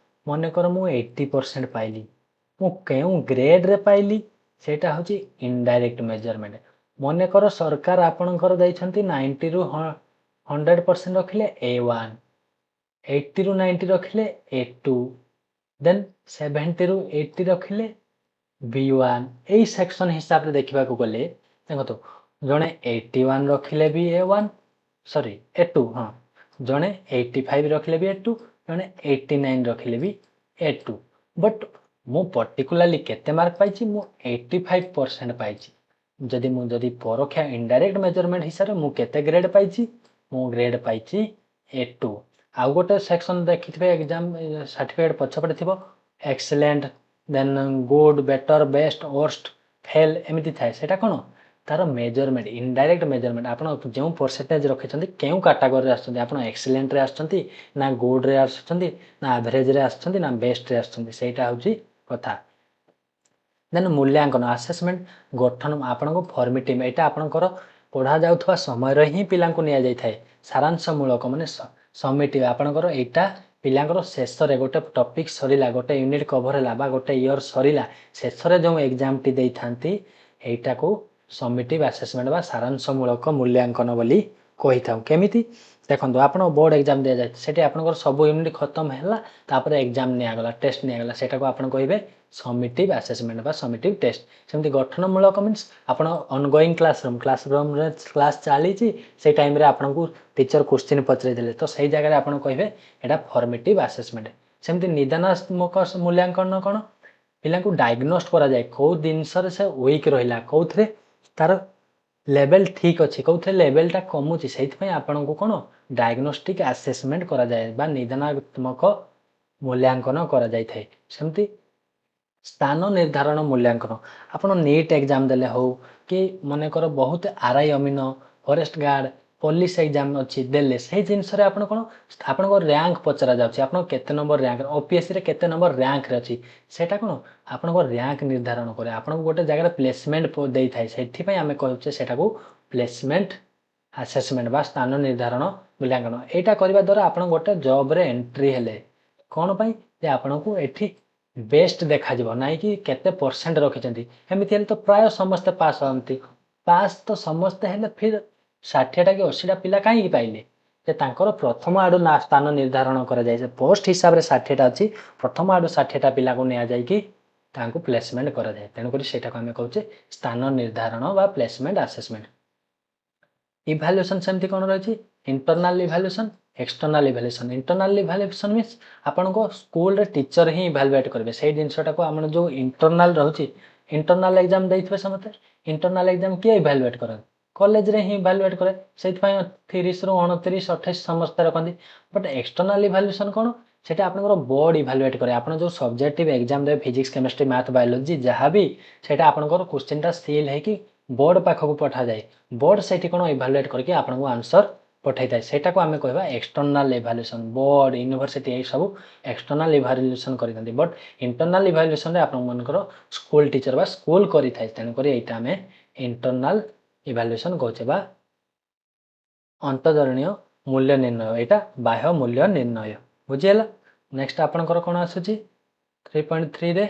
ମନେକର ମୁଁ 80% ପାଇଲି, ମୁଁ କେଉଁ ଗ୍ରେଡ଼ରେ ପାଇଲି? ସେଇଟା ହେଉଛି ଇନଡାଇରେକ୍ଟ ମେଜରମେଣ୍ଟ। ମନେକର ସରକାର ଆପଣଙ୍କର ଦେଇଛନ୍ତି 90ରୁ 100% ରଖିଲେ A1, 80ରୁ 90 ରଖିଲେ A2, ଦେନ୍ 70ରୁ 80 ରଖିଲେ B1। ଏଇ ସେକ୍ସନ୍ ହିସାବରେ ଦେଖିବାକୁ ଗଲେ ଦେଖନ୍ତୁ, ଜଣେ 81 ରଖିଲେ ବି A1, ସରି, A2, ହଁ, ଜଣେ 85 ରଖିଲେ ବି A2, ଜଣେ 89 ରଖିଲେ ବି A2। ବଟ୍ ମୁଁ ପର୍ଟିକୁଲାରଲି କେତେ ମାର୍କ ପାଇଛି? ମୁଁ 85% ପାଇଛି। ଯଦି ମୁଁ ଯଦି ପରୋକ୍ଷ ଇନଡାଇରେକ୍ଟ ମେଜରମେଣ୍ଟ ହିସାବରେ ମୁଁ କେତେ ଗ୍ରେଡ଼୍ ପାଇଛି? ମୁଁ ଗ୍ରେଡ଼୍ ପାଇଛି A2। ଆଉ ଗୋଟେ ସେକ୍ସନ୍ ଦେଖିଥିବେ, ଏକ୍ଜାମ୍ ସାର୍ଟିଫିକେଟ୍ ପଛପଟେ ଥିବ, excellent, then good, better, best, worst, fail, ଏମିତି ଥାଏ। ସେଇଟା କ'ଣ? ତାର ମେଜରମେଣ୍ଟ, ଇନଡାଇରେକ୍ଟ ମେଜରମେଣ୍ଟ। ଆପଣ ଯେଉଁ ପରସେଣ୍ଟେଜ୍ ରଖିଛନ୍ତି, କେଉଁ କାଟାଗୋରୀରେ ଆସୁଛନ୍ତି, ଆପଣ ଏକ୍ସେଲେଣ୍ଟରେ ଆସୁଛନ୍ତି ନା ଗୁଡ଼୍ରେ ଆସୁଛନ୍ତି ନା ଆଭରେଜରେ ଆସୁଛନ୍ତି ନା ବେଷ୍ଟରେ ଆସୁଛନ୍ତି, ସେଇଟା ହେଉଛି କଥା। ଦେନ୍ ମୂଲ୍ୟାଙ୍କନ, ଆସେସମେଣ୍ଟ ଗଠନ ଆପଣଙ୍କୁ ଫର୍ମିଟିଭ୍, ଏଇଟା ଆପଣଙ୍କର ପଢ଼ାଯାଉଥିବା ସମୟରେ ହିଁ ପିଲାଙ୍କୁ ନିଆଯାଇଥାଏ। ସାରାଂଶମୂଳକ ମାନେ ସମିଟିଭ୍, ଆପଣଙ୍କର ଏଇଟା ପିଲାଙ୍କର ଶେଷରେ ଗୋଟେ ଟପିକ୍ ସରିଲା, ଗୋଟେ ୟୁନିଟ୍ କଭର୍ ହେଲା ବା ଗୋଟେ ଇୟର୍ ସରିଲା, ଶେଷରେ ଯେଉଁ ଏକ୍ଜାମ୍ଟି ଦେଇଥାନ୍ତି, ଏଇଟାକୁ ସମିଟିଭ୍ ଆସେସମେଣ୍ଟ ବା ସାରାଂଶମୂଳକ ମୂଲ୍ୟାଙ୍କନ ବୋଲି କହିଥାଉ। କେମିତି? ଦେଖନ୍ତୁ, ଆପଣ ବୋର୍ଡ଼ ଏକ୍ଜାମ୍ ଦିଆଯାଏ, ସେଠି ଆପଣଙ୍କର ସବୁ ୟୁନିଟ୍ ଖତମ ହେଲା, ତାପରେ ଏକ୍ଜାମ୍ ନିଆଗଲା, ଟେଷ୍ଟ ନିଆଗଲା, ସେଇଟାକୁ ଆପଣ କହିବେ ସମିଟିଭ୍ ଆସେସମେଣ୍ଟ ବା ସମିଟିଭ୍ ଟେଷ୍ଟ। ସେମିତି ଗଠନମୂଳକ ମିନ୍ସ ଆପଣ ଅନଗୋଇଂ କ୍ଲାସରୁମ୍, କ୍ଲାସରୁମ୍ରେ କ୍ଲାସ୍ ଚାଲିଛି, ସେଇ ଟାଇମ୍ରେ ଆପଣଙ୍କୁ ଟିଚର୍ କୋଶ୍ଚିନ୍ ପଚାରିଦେଲେ, ତ ସେଇ ଜାଗାରେ ଆପଣ କହିବେ ଏଇଟା ଫର୍ମେଟିଭ୍ ଆସେସମେଣ୍ଟ। ସେମିତି ନିଦାନାତ୍ମକ ମୂଲ୍ୟାଙ୍କନ କ'ଣ? ପିଲାଙ୍କୁ ଡାଇଗ୍ନୋଷ୍ଟ କରାଯାଏ, କେଉଁ ଜିନିଷରେ ସେ ୱିକ୍ ରହିଲା, କେଉଁଥିରେ ତାର ଲେଭେଲ୍ ଠିକ୍ ଅଛି, କେଉଁଥିରେ ଲେଭେଲ୍ଟା କମୁଛି। ସେଇଥିପାଇଁ ଆପଣଙ୍କୁ କ'ଣ ଡାଇଗ୍ନୋଷ୍ଟିକ୍ ଆସେସମେଣ୍ଟ କରାଯାଏ ବା ନିଦାନାତ୍ମକ ମୂଲ୍ୟାଙ୍କନ କରାଯାଇଥାଏ। ସେମିତି ସ୍ଥାନ ନିର୍ଦ୍ଧାରଣ ମୂଲ୍ୟାଙ୍କନ, ଆପଣ ନିଟ୍ ଏକ୍ଜାମ୍ ଦେଲେ ହେଉ କି ମନେକର ବହୁତ RI, ଅମିନ, ଫରେଷ୍ଟ ଗାର୍ଡ଼, ପୋଲିସ ଏକ୍ଜାମ୍ ଅଛି ଦେଲେ, ସେଇ ଜିନିଷରେ ଆପଣ କ'ଣ ଆପଣଙ୍କ ର୍ୟାଙ୍କ ପଚରା ଯାଉଛି, ଆପଣ କେତେ ନମ୍ବର ର୍ୟାଙ୍କ, ଓପିଏସ୍ସିରେ କେତେ ନମ୍ବର ର୍ୟାଙ୍କରେ ଅଛି, ସେଇଟା କ'ଣ ଆପଣଙ୍କ ର୍ୟାଙ୍କ ନିର୍ଦ୍ଧାରଣ କରେ, ଆପଣଙ୍କୁ ଗୋଟେ ଜାଗାରେ ପ୍ଲେସମେଣ୍ଟ ଦେଇଥାଏ। ସେଥିପାଇଁ ଆମେ କହୁଛେ ସେଇଟାକୁ ପ୍ଲେସମେଣ୍ଟ ଆସେସମେଣ୍ଟ ବା ସ୍ଥାନ ନିର୍ଦ୍ଧାରଣ ମୂଲ୍ୟାଙ୍କନ। ଏଇଟା କରିବା ଦ୍ୱାରା ଆପଣ ଗୋଟେ ଜବ୍ରେ ଏଣ୍ଟ୍ରି ହେଲେ, କ'ଣ ପାଇଁ ଯେ ଆପଣଙ୍କୁ ଏଠି ବେଷ୍ଟ ଦେଖାଯିବ, ନାଇଁ କି କେତେ ପରସେଣ୍ଟ ରଖିଛନ୍ତି। ଏମିତି ହେଲେ ତ ପ୍ରାୟ ସମସ୍ତେ ପାସ୍ ହୁଅନ୍ତି। ପାସ୍ ତ ସମସ୍ତେ ହେଲେ, ଫିର୍ 60ଟା କି 80ଟା ପିଲା କାହିଁକି ପାଇଲେ? ଯେ ତାଙ୍କର ପ୍ରଥମ ଆଡ଼ୁ ନା ସ୍ଥାନ ନିର୍ଦ୍ଧାରଣ କରାଯାଏ, ସେ ପୋଷ୍ଟ ହିସାବରେ 60ଟା ଅଛି, ପ୍ରଥମ ଆଡ଼ୁ 60ଟା ପିଲାକୁ ନିଆଯାଇକି ତାଙ୍କୁ ପ୍ଲେସମେଣ୍ଟ କରାଯାଏ। ତେଣୁକରି ସେଇଟାକୁ ଆମେ କହୁଛେ ସ୍ଥାନ ନିର୍ଦ୍ଧାରଣ ବା ପ୍ଲେସମେଣ୍ଟ ଆସେସମେଣ୍ଟ। ଇଭାଲୁଏସନ୍ ସେମିତି କ'ଣ ରହିଛି? Internal evaluation, external evaluation. Internal evaluation means ଆପଣଙ୍କ ସ୍କୁଲରେ ଟିଚର ହିଁ ଇଭାଲୁଏଟ୍ କରିବେ ସେଇ ଜିନିଷଟାକୁ। ଆମର ଯେଉଁ ଇଣ୍ଟରନାଲ୍ ରହୁଛି, ଇଣ୍ଟରନାଲ୍ ଏକ୍ଜାମ୍ ଦେଇଥିବେ ସମସ୍ତେ, ଇଣ୍ଟରନାଲ୍ ଏକ୍ଜାମ୍ କିଏ ଇଭାଲୁଏଟ୍ କରନ୍ତି? କଲେଜରେ ହିଁ ଇଭାଲୁଏଟ୍ କରେ। ସେଇଥିପାଇଁ 30ରୁ 29, 28 ସମସ୍ତେ ରଖନ୍ତି। ବଟ୍ ଏକ୍ସଟର୍ନାଲ୍ ଇଭାଲୁଏସନ୍ କ'ଣ? ସେଇଟା ଆପଣଙ୍କର ବୋର୍ଡ଼ ଇଭାଲୁଏଟ୍ କରେ। ଆପଣ ଯେଉଁ ସବଜେକ୍ଟିଭ୍ ଏକ୍ଜାମ୍ ଦେବେ, ଫିଜିକ୍ସ, କେମିଷ୍ଟ୍ରି, ମ୍ୟାଥ୍, ବାୟୋଲୋଜି, ଯାହା ବି, ସେଇଟା ଆପଣଙ୍କର କୋଶ୍ଚିନ୍ଟା ସିଲ୍ ହେଇକି ବୋର୍ଡ଼ ପାଖକୁ ପଠାଯାଏ। ବୋର୍ଡ଼ ସେଇଠି କ'ଣ ଇଭାଲୁଏଟ୍ କରିକି ଆପଣଙ୍କୁ ଆନ୍ସର୍ ପଠାଇଥାଏ, ସେଇଟାକୁ ଆମେ କହିବା ଏକ୍ସଟର୍ନାଲ୍ ଇଭାଲୁଏସନ୍। ବୋର୍ଡ଼, ୟୁନିଭର୍ସିଟି ଏଇସବୁ ଏକ୍ସଟର୍ନାଲ୍ ଇଭାଲୁଏସନ୍ କରିଥାନ୍ତି, ବଟ୍ ଇଣ୍ଟରନାଲ୍ ଇଭାଲୁଏସନ୍ରେ ଆପଣମାନଙ୍କର ସ୍କୁଲ ଟିଚର ବା ସ୍କୁଲ କରିଥାଏ। ତେଣୁକରି ଏଇଟା ଆମେ ଇଣ୍ଟରନାଲ୍ ଇଭାଲୁଏସନ୍ କହୁଛେ ବା ଅନ୍ତର୍ଜନୀୟ ମୂଲ୍ୟ ନିର୍ଣ୍ଣୟ, ଏଇଟା ବାହ୍ୟ ମୂଲ୍ୟ ନିର୍ଣ୍ଣୟ। ବୁଝିହେଲା? ନେକ୍ସଟ ଆପଣଙ୍କର କ'ଣ ଆସୁଛି 3.3ରେ?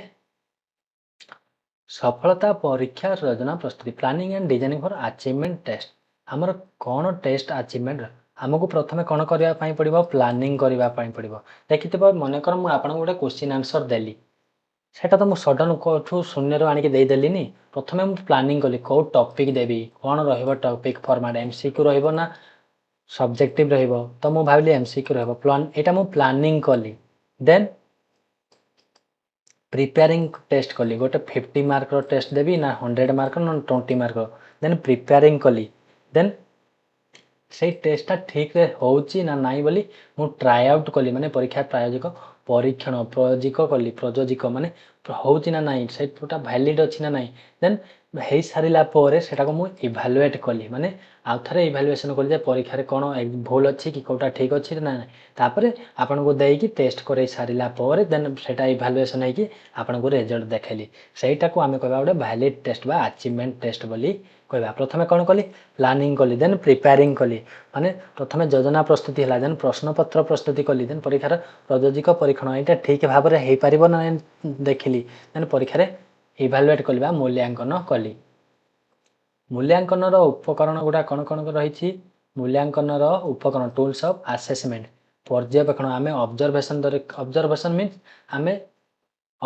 ସଫଳତା ପରୀକ୍ଷା ଯୋଜନା ପ୍ରସ୍ତୁତି, planning and designing for achievement test। ଆମର କ'ଣ ଟେଷ୍ଟ ଆଚିଭମେଣ୍ଟ, ଆମକୁ ପ୍ରଥମେ କ'ଣ କରିବା ପାଇଁ ପଡ଼ିବ? ପ୍ଲାନିଂ କରିବା ପାଇଁ ପଡ଼ିବ। ଦେଖିଥିବ, ମନେକର ମୁଁ ଆପଣଙ୍କୁ ଗୋଟେ କୋଶ୍ଚିନ୍ ଆନ୍ସର୍ ଦେଲି, ସେଇଟା ତ ମୁଁ ସଡନ୍ କେଉଁଠୁ ଶୂନ୍ୟରୁ ଆଣିକି ଦେଇଦେଲିନି। ପ୍ରଥମେ ମୁଁ ପ୍ଲାନିଂ କଲି, କେଉଁ ଟପିକ୍ ଦେବି, କ'ଣ ରହିବ ଟପିକ୍ ଫର୍ମାଟ୍, ଏମ୍ସିକ୍ୟୁ ରହିବ ନା ସବଜେକ୍ଟିଭ୍ ରହିବ। ତ ମୁଁ ଭାବିଲି ଏମ୍ସିକ୍ୟୁ ରହିବ। ପ୍ଲାନ୍, ଏଇଟା ମୁଁ ପ୍ଲାନିଂ କଲି। ଦେନ୍ ପ୍ରିପେୟାରିଂ ଟେଷ୍ଟ କଲି। ଗୋଟେ 50 ମାର୍କର ଟେଷ୍ଟ ଦେବି ନା 100 ମାର୍କର ନା 20 ମାର୍କର, ଦେନ୍ ପ୍ରିପେୟାରିଂ କଲି। ଦେନ୍ ସେଇ ଟେଷ୍ଟଟା ଠିକ୍ରେ ହେଉଛି ନା ନାହିଁ ବୋଲି ମୁଁ ଟ୍ରାଏ ଆଉଟ୍ କଲି, ମାନେ ପରୀକ୍ଷା ପ୍ରାୟୋଜିକ ପରୀକ୍ଷଣ ପ୍ରୟୋଜିକ କଲି। ପ୍ରଯୋଜିକ ମାନେ ହେଉଛି ନା ନାହିଁ, ସେଇଟା ଭ୍ୟାଲିଡ୍ ଅଛି ନା ନାହିଁ। ଦେନ୍ ହେଇସାରିଲା ପରେ ସେଟାକୁ ମୁଁ ଇଭାଲୁଏଟ୍ କଲି, ମାନେ ଆଉ ଥରେ ଇଭାଲୁଏସନ୍ କଲି ଯେ ପରୀକ୍ଷାରେ କ'ଣ ଭୁଲ ଅଛି କି, କେଉଁଟା ଠିକ୍ ଅଛି ନା ନାହିଁ। ତାପରେ ଆପଣଙ୍କୁ ଦେଇକି ଟେଷ୍ଟ କରେଇ ସାରିଲା ପରେ ଦେନ୍ ସେଇଟା ଇଭାଲୁଏସନ୍ ହେଇକି ଆପଣଙ୍କୁ ରେଜଲ୍ଟ ଦେଖେଇଲି। ସେଇଟାକୁ ଆମେ କହିବା ଗୋଟେ ଭ୍ୟାଲିଡ୍ ଟେଷ୍ଟ ବା ଆଚିଭମେଣ୍ଟ ଟେଷ୍ଟ ବୋଲି କହିବା। ପ୍ରଥମେ କ'ଣ କଲି? ପ୍ଲାନିଂ କଲି, ଦେନ୍ ପ୍ରିପେୟାରିଂ କଲି, ମାନେ ପ୍ରଥମେ ଯୋଜନା ପ୍ରସ୍ତୁତି ହେଲା, ଦେନ୍ ପ୍ରଶ୍ନପତ୍ର ପ୍ରସ୍ତୁତି କଲି, ଦେନ୍ ପରୀକ୍ଷାର ପ୍ରଯୋଜିକ ପରୀକ୍ଷଣ, ଏଇଟା ଠିକ୍ ଭାବରେ ହେଇପାରିବ ନା ଦେଖିଲି, ଦେନ୍ ପରୀକ୍ଷାରେ ଇଭାଲୁଏଟ୍ କଲି ବା ମୂଲ୍ୟାଙ୍କନ କଲି। ମୂଲ୍ୟାଙ୍କନର ଉପକରଣ ଗୁଡ଼ା କ'ଣ କ'ଣ ରହିଛି? ମୂଲ୍ୟାଙ୍କନର ଉପକରଣ, ଟୁଲ୍ସ ଅଫ୍ ଆସେସମେଣ୍ଟ। ପର୍ଯ୍ୟବେକ୍ଷଣ, ଆମେ ଅବଜରଭେସନ୍ ଧରି, ଅବଜରଭେସନ୍ ମିନ୍ସ ଆମେ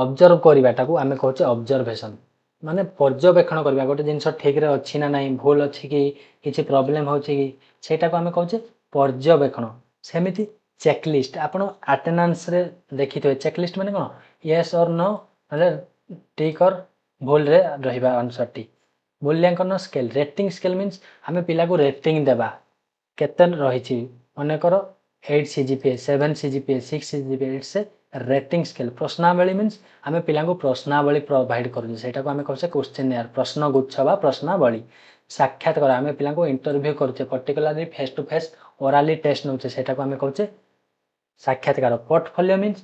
ଅବଜର୍ଭ କରିବାଟାକୁ ଆମେ କହୁଛେ ଅବଜରଭେସନ୍, ମାନେ ପର୍ଯ୍ୟବେକ୍ଷଣ କରିବା। ଗୋଟେ ଜିନିଷ ଠିକ୍ରେ ଅଛି ନା ନାହିଁ, ଭୁଲ ଅଛି କି, କିଛି ପ୍ରୋବ୍ଲେମ୍ ହେଉଛି କି, ସେଇଟାକୁ ଆମେ କହୁଛେ ପର୍ଯ୍ୟବେକ୍ଷଣ। ସେମିତି ଚେକଲିଷ୍ଟ, ଆପଣ ଆଟେଣ୍ଡାନ୍ସରେ ଦେଖିଥିବେ। ଚେକଲିଷ୍ଟ ମାନେ କ'ଣ? ୟେସ୍ ଅର୍ ନୋ, ନହେଲେ ଠିକ୍ ଅର୍ ଭୁଲରେ ରହିବା ଆନ୍ସର୍ଟି। ମୂଲ୍ୟାଙ୍କନ ସ୍କେଲ୍, ରେଟିଂ ସ୍କେଲ୍ ମିନ୍ସ ଆମେ ପିଲାକୁ ରେଟିଂ ଦେବା କେତେ ରହିଛି। ମନେକର 8 CGPA, 7 CGPA, 6 CGPA, it's a rating scale। ପ୍ରଶ୍ନାବଳୀ means ଆମେ ପିଲାଙ୍କୁ ପ୍ରଶ୍ନାବଳୀ ପ୍ରୋଭାଇଡ଼ କରୁଛେ, ସେଇଟାକୁ ଆମେ କହୁଛେ କ୍ୱେଶ୍ଚିନିୟର, ପ୍ରଶ୍ନଗୁଚ୍ଛ ବା ପ୍ରଶ୍ନାବଳୀ। ସାକ୍ଷାତକାର, ଆମେ ପିଲାଙ୍କୁ ଇଣ୍ଟରଭ୍ୟୁ କରୁଛେ, particularly face to face orally test ନେଉଛେ, ସେଇଟାକୁ ଆମେ କହୁଛେ ସାକ୍ଷାତକାର। Portfolio means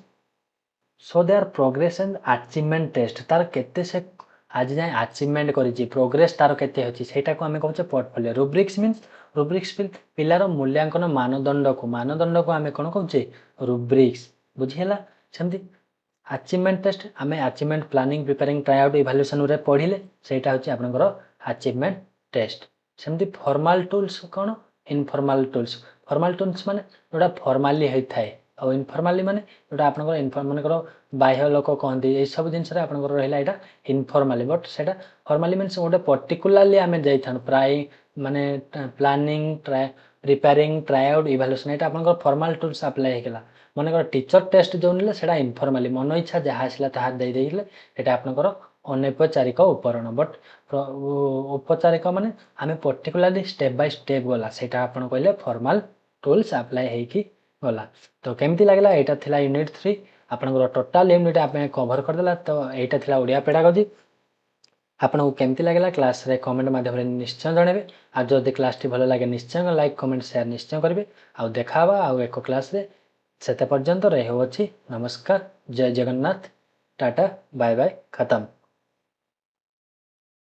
show their progress and achievement test। ତାର କେତେ ସେ ଆଜି ଯାଏଁ ଆଚିଭମେଣ୍ଟ କରିଛି, ପ୍ରୋଗ୍ରେସ୍ ତାର କେତେ ଅଛି, ସେଇଟାକୁ ଆମେ କହୁଛେ ପୋର୍ଟଫୋଲିଓ। ରୁବ୍ରିକ୍ସ ମିନ୍ସ, ରୁବ୍ରିକ୍ସ ପିଲାର ମୂଲ୍ୟାଙ୍କନ ମାନଦଣ୍ଡକୁ ଆମେ କ'ଣ କହୁଛେ? ରୁବ୍ରିକ୍ସ। ବୁଝିହେଲା? ସେମିତି ଆଚିଭମେଣ୍ଟ ଟେଷ୍ଟ, ଆମେ achievement planning, preparing, try out, ଇଭାଲୁଏସନ୍ରେ ପଢ଼ିଲେ, ସେଇଟା ହେଉଛି ଆପଣଙ୍କର ଆଚିଭମେଣ୍ଟ ଟେଷ୍ଟ। ସେମିତି ଫର୍ମାଲ ଟୁଲ୍ସ କ'ଣ, ଇନଫର୍ମାଲ ଟୁଲ୍ସ? ଫର୍ମାଲ ଟୁଲ୍ସ ମାନେ ଯେଉଁଟା ଫର୍ମାଲି ହେଇଥାଏ, ଆଉ ଇନଫର୍ମାଲି ମାନେ ଯେଉଁଟା ଆପଣଙ୍କର ମନେକର ବାହ୍ୟ ଲୋକ କହନ୍ତି, ଏଇସବୁ ଜିନିଷରେ ଆପଣଙ୍କର ରହିଲା ଏଇଟା ଇନଫର୍ମାଲି। ବଟ୍ ସେଇଟା ଫର୍ମାଲି ମିନ୍ସ ଗୋଟେ ପର୍ଟିକୁଲାରଲି ଆମେ ଯାଇଥାଉ ପ୍ରାୟ, ମାନେ planning, preparing, try out, evaluation, ଏଇଟା ଆପଣଙ୍କର ଫର୍ମାଲ ଟୁଲ୍ସ ଆପ୍ଲାଏ ହେଇଗଲା। ମନେକର ଟିଚର ଟେଷ୍ଟ ଯେଉଁ ନେଲେ, ସେଇଟା ଇନଫର୍ମାଲି, ମନ ଇଚ୍ଛା ଯାହା ଆସିଲା ତାହା ଦେଇଦେଇଥିଲେ, ସେଇଟା ଆପଣଙ୍କର ଅନୌପଚାରିକ ଉପକରଣ। ବଟ୍ ଔପଚାରିକ ମାନେ ଆମେ ପର୍ଟିକୁଲାରଲି ଷ୍ଟେପ୍ ବାଇ ଷ୍ଟେପ୍ ଗଲା, ସେଇଟା ଆପଣ କହିଲେ ଫର୍ମାଲ ଟୁଲ୍ସ ଆପ୍ଲାଏ ହେଇକି ଗଲା। ତ କେମିତି ଲାଗିଲା? ଏଇଟା ଥିଲା ୟୁନିଟ୍ 3। ଆପଣଙ୍କର ଟୋଟାଲ ୟୁନିଟ୍ ଆମେ କଭର କରିଦେଲା। ତ ଏଇଟା ଥିଲା ଓଡ଼ିଆ ପେଡ଼ାଗୋଜି। ଆପଣଙ୍କୁ କେମିତି ଲାଗିଲା, କ୍ଲାସ୍ରେ କମେଣ୍ଟ ମାଧ୍ୟମରେ ନିଶ୍ଚୟ ଜଣାଇବେ। ଆଉ ଯଦି କ୍ଲାସ୍ଟି ଭଲ ଲାଗେ, ନିଶ୍ଚୟ ଲାଇକ୍, କମେଣ୍ଟ, ସେୟାର ନିଶ୍ଚୟ କରିବେ। ଆଉ ଦେଖା ହେବା ଆଉ ଏକ କ୍ଲାସ୍ରେ, ସେତେ ପର୍ଯ୍ୟନ୍ତ ରହୁଅଛି। ନମସ୍କାର, ଜୟ ଜଗନ୍ନାଥ, ଟାଟା, ବାଏ ବାଏ, ଖତମ।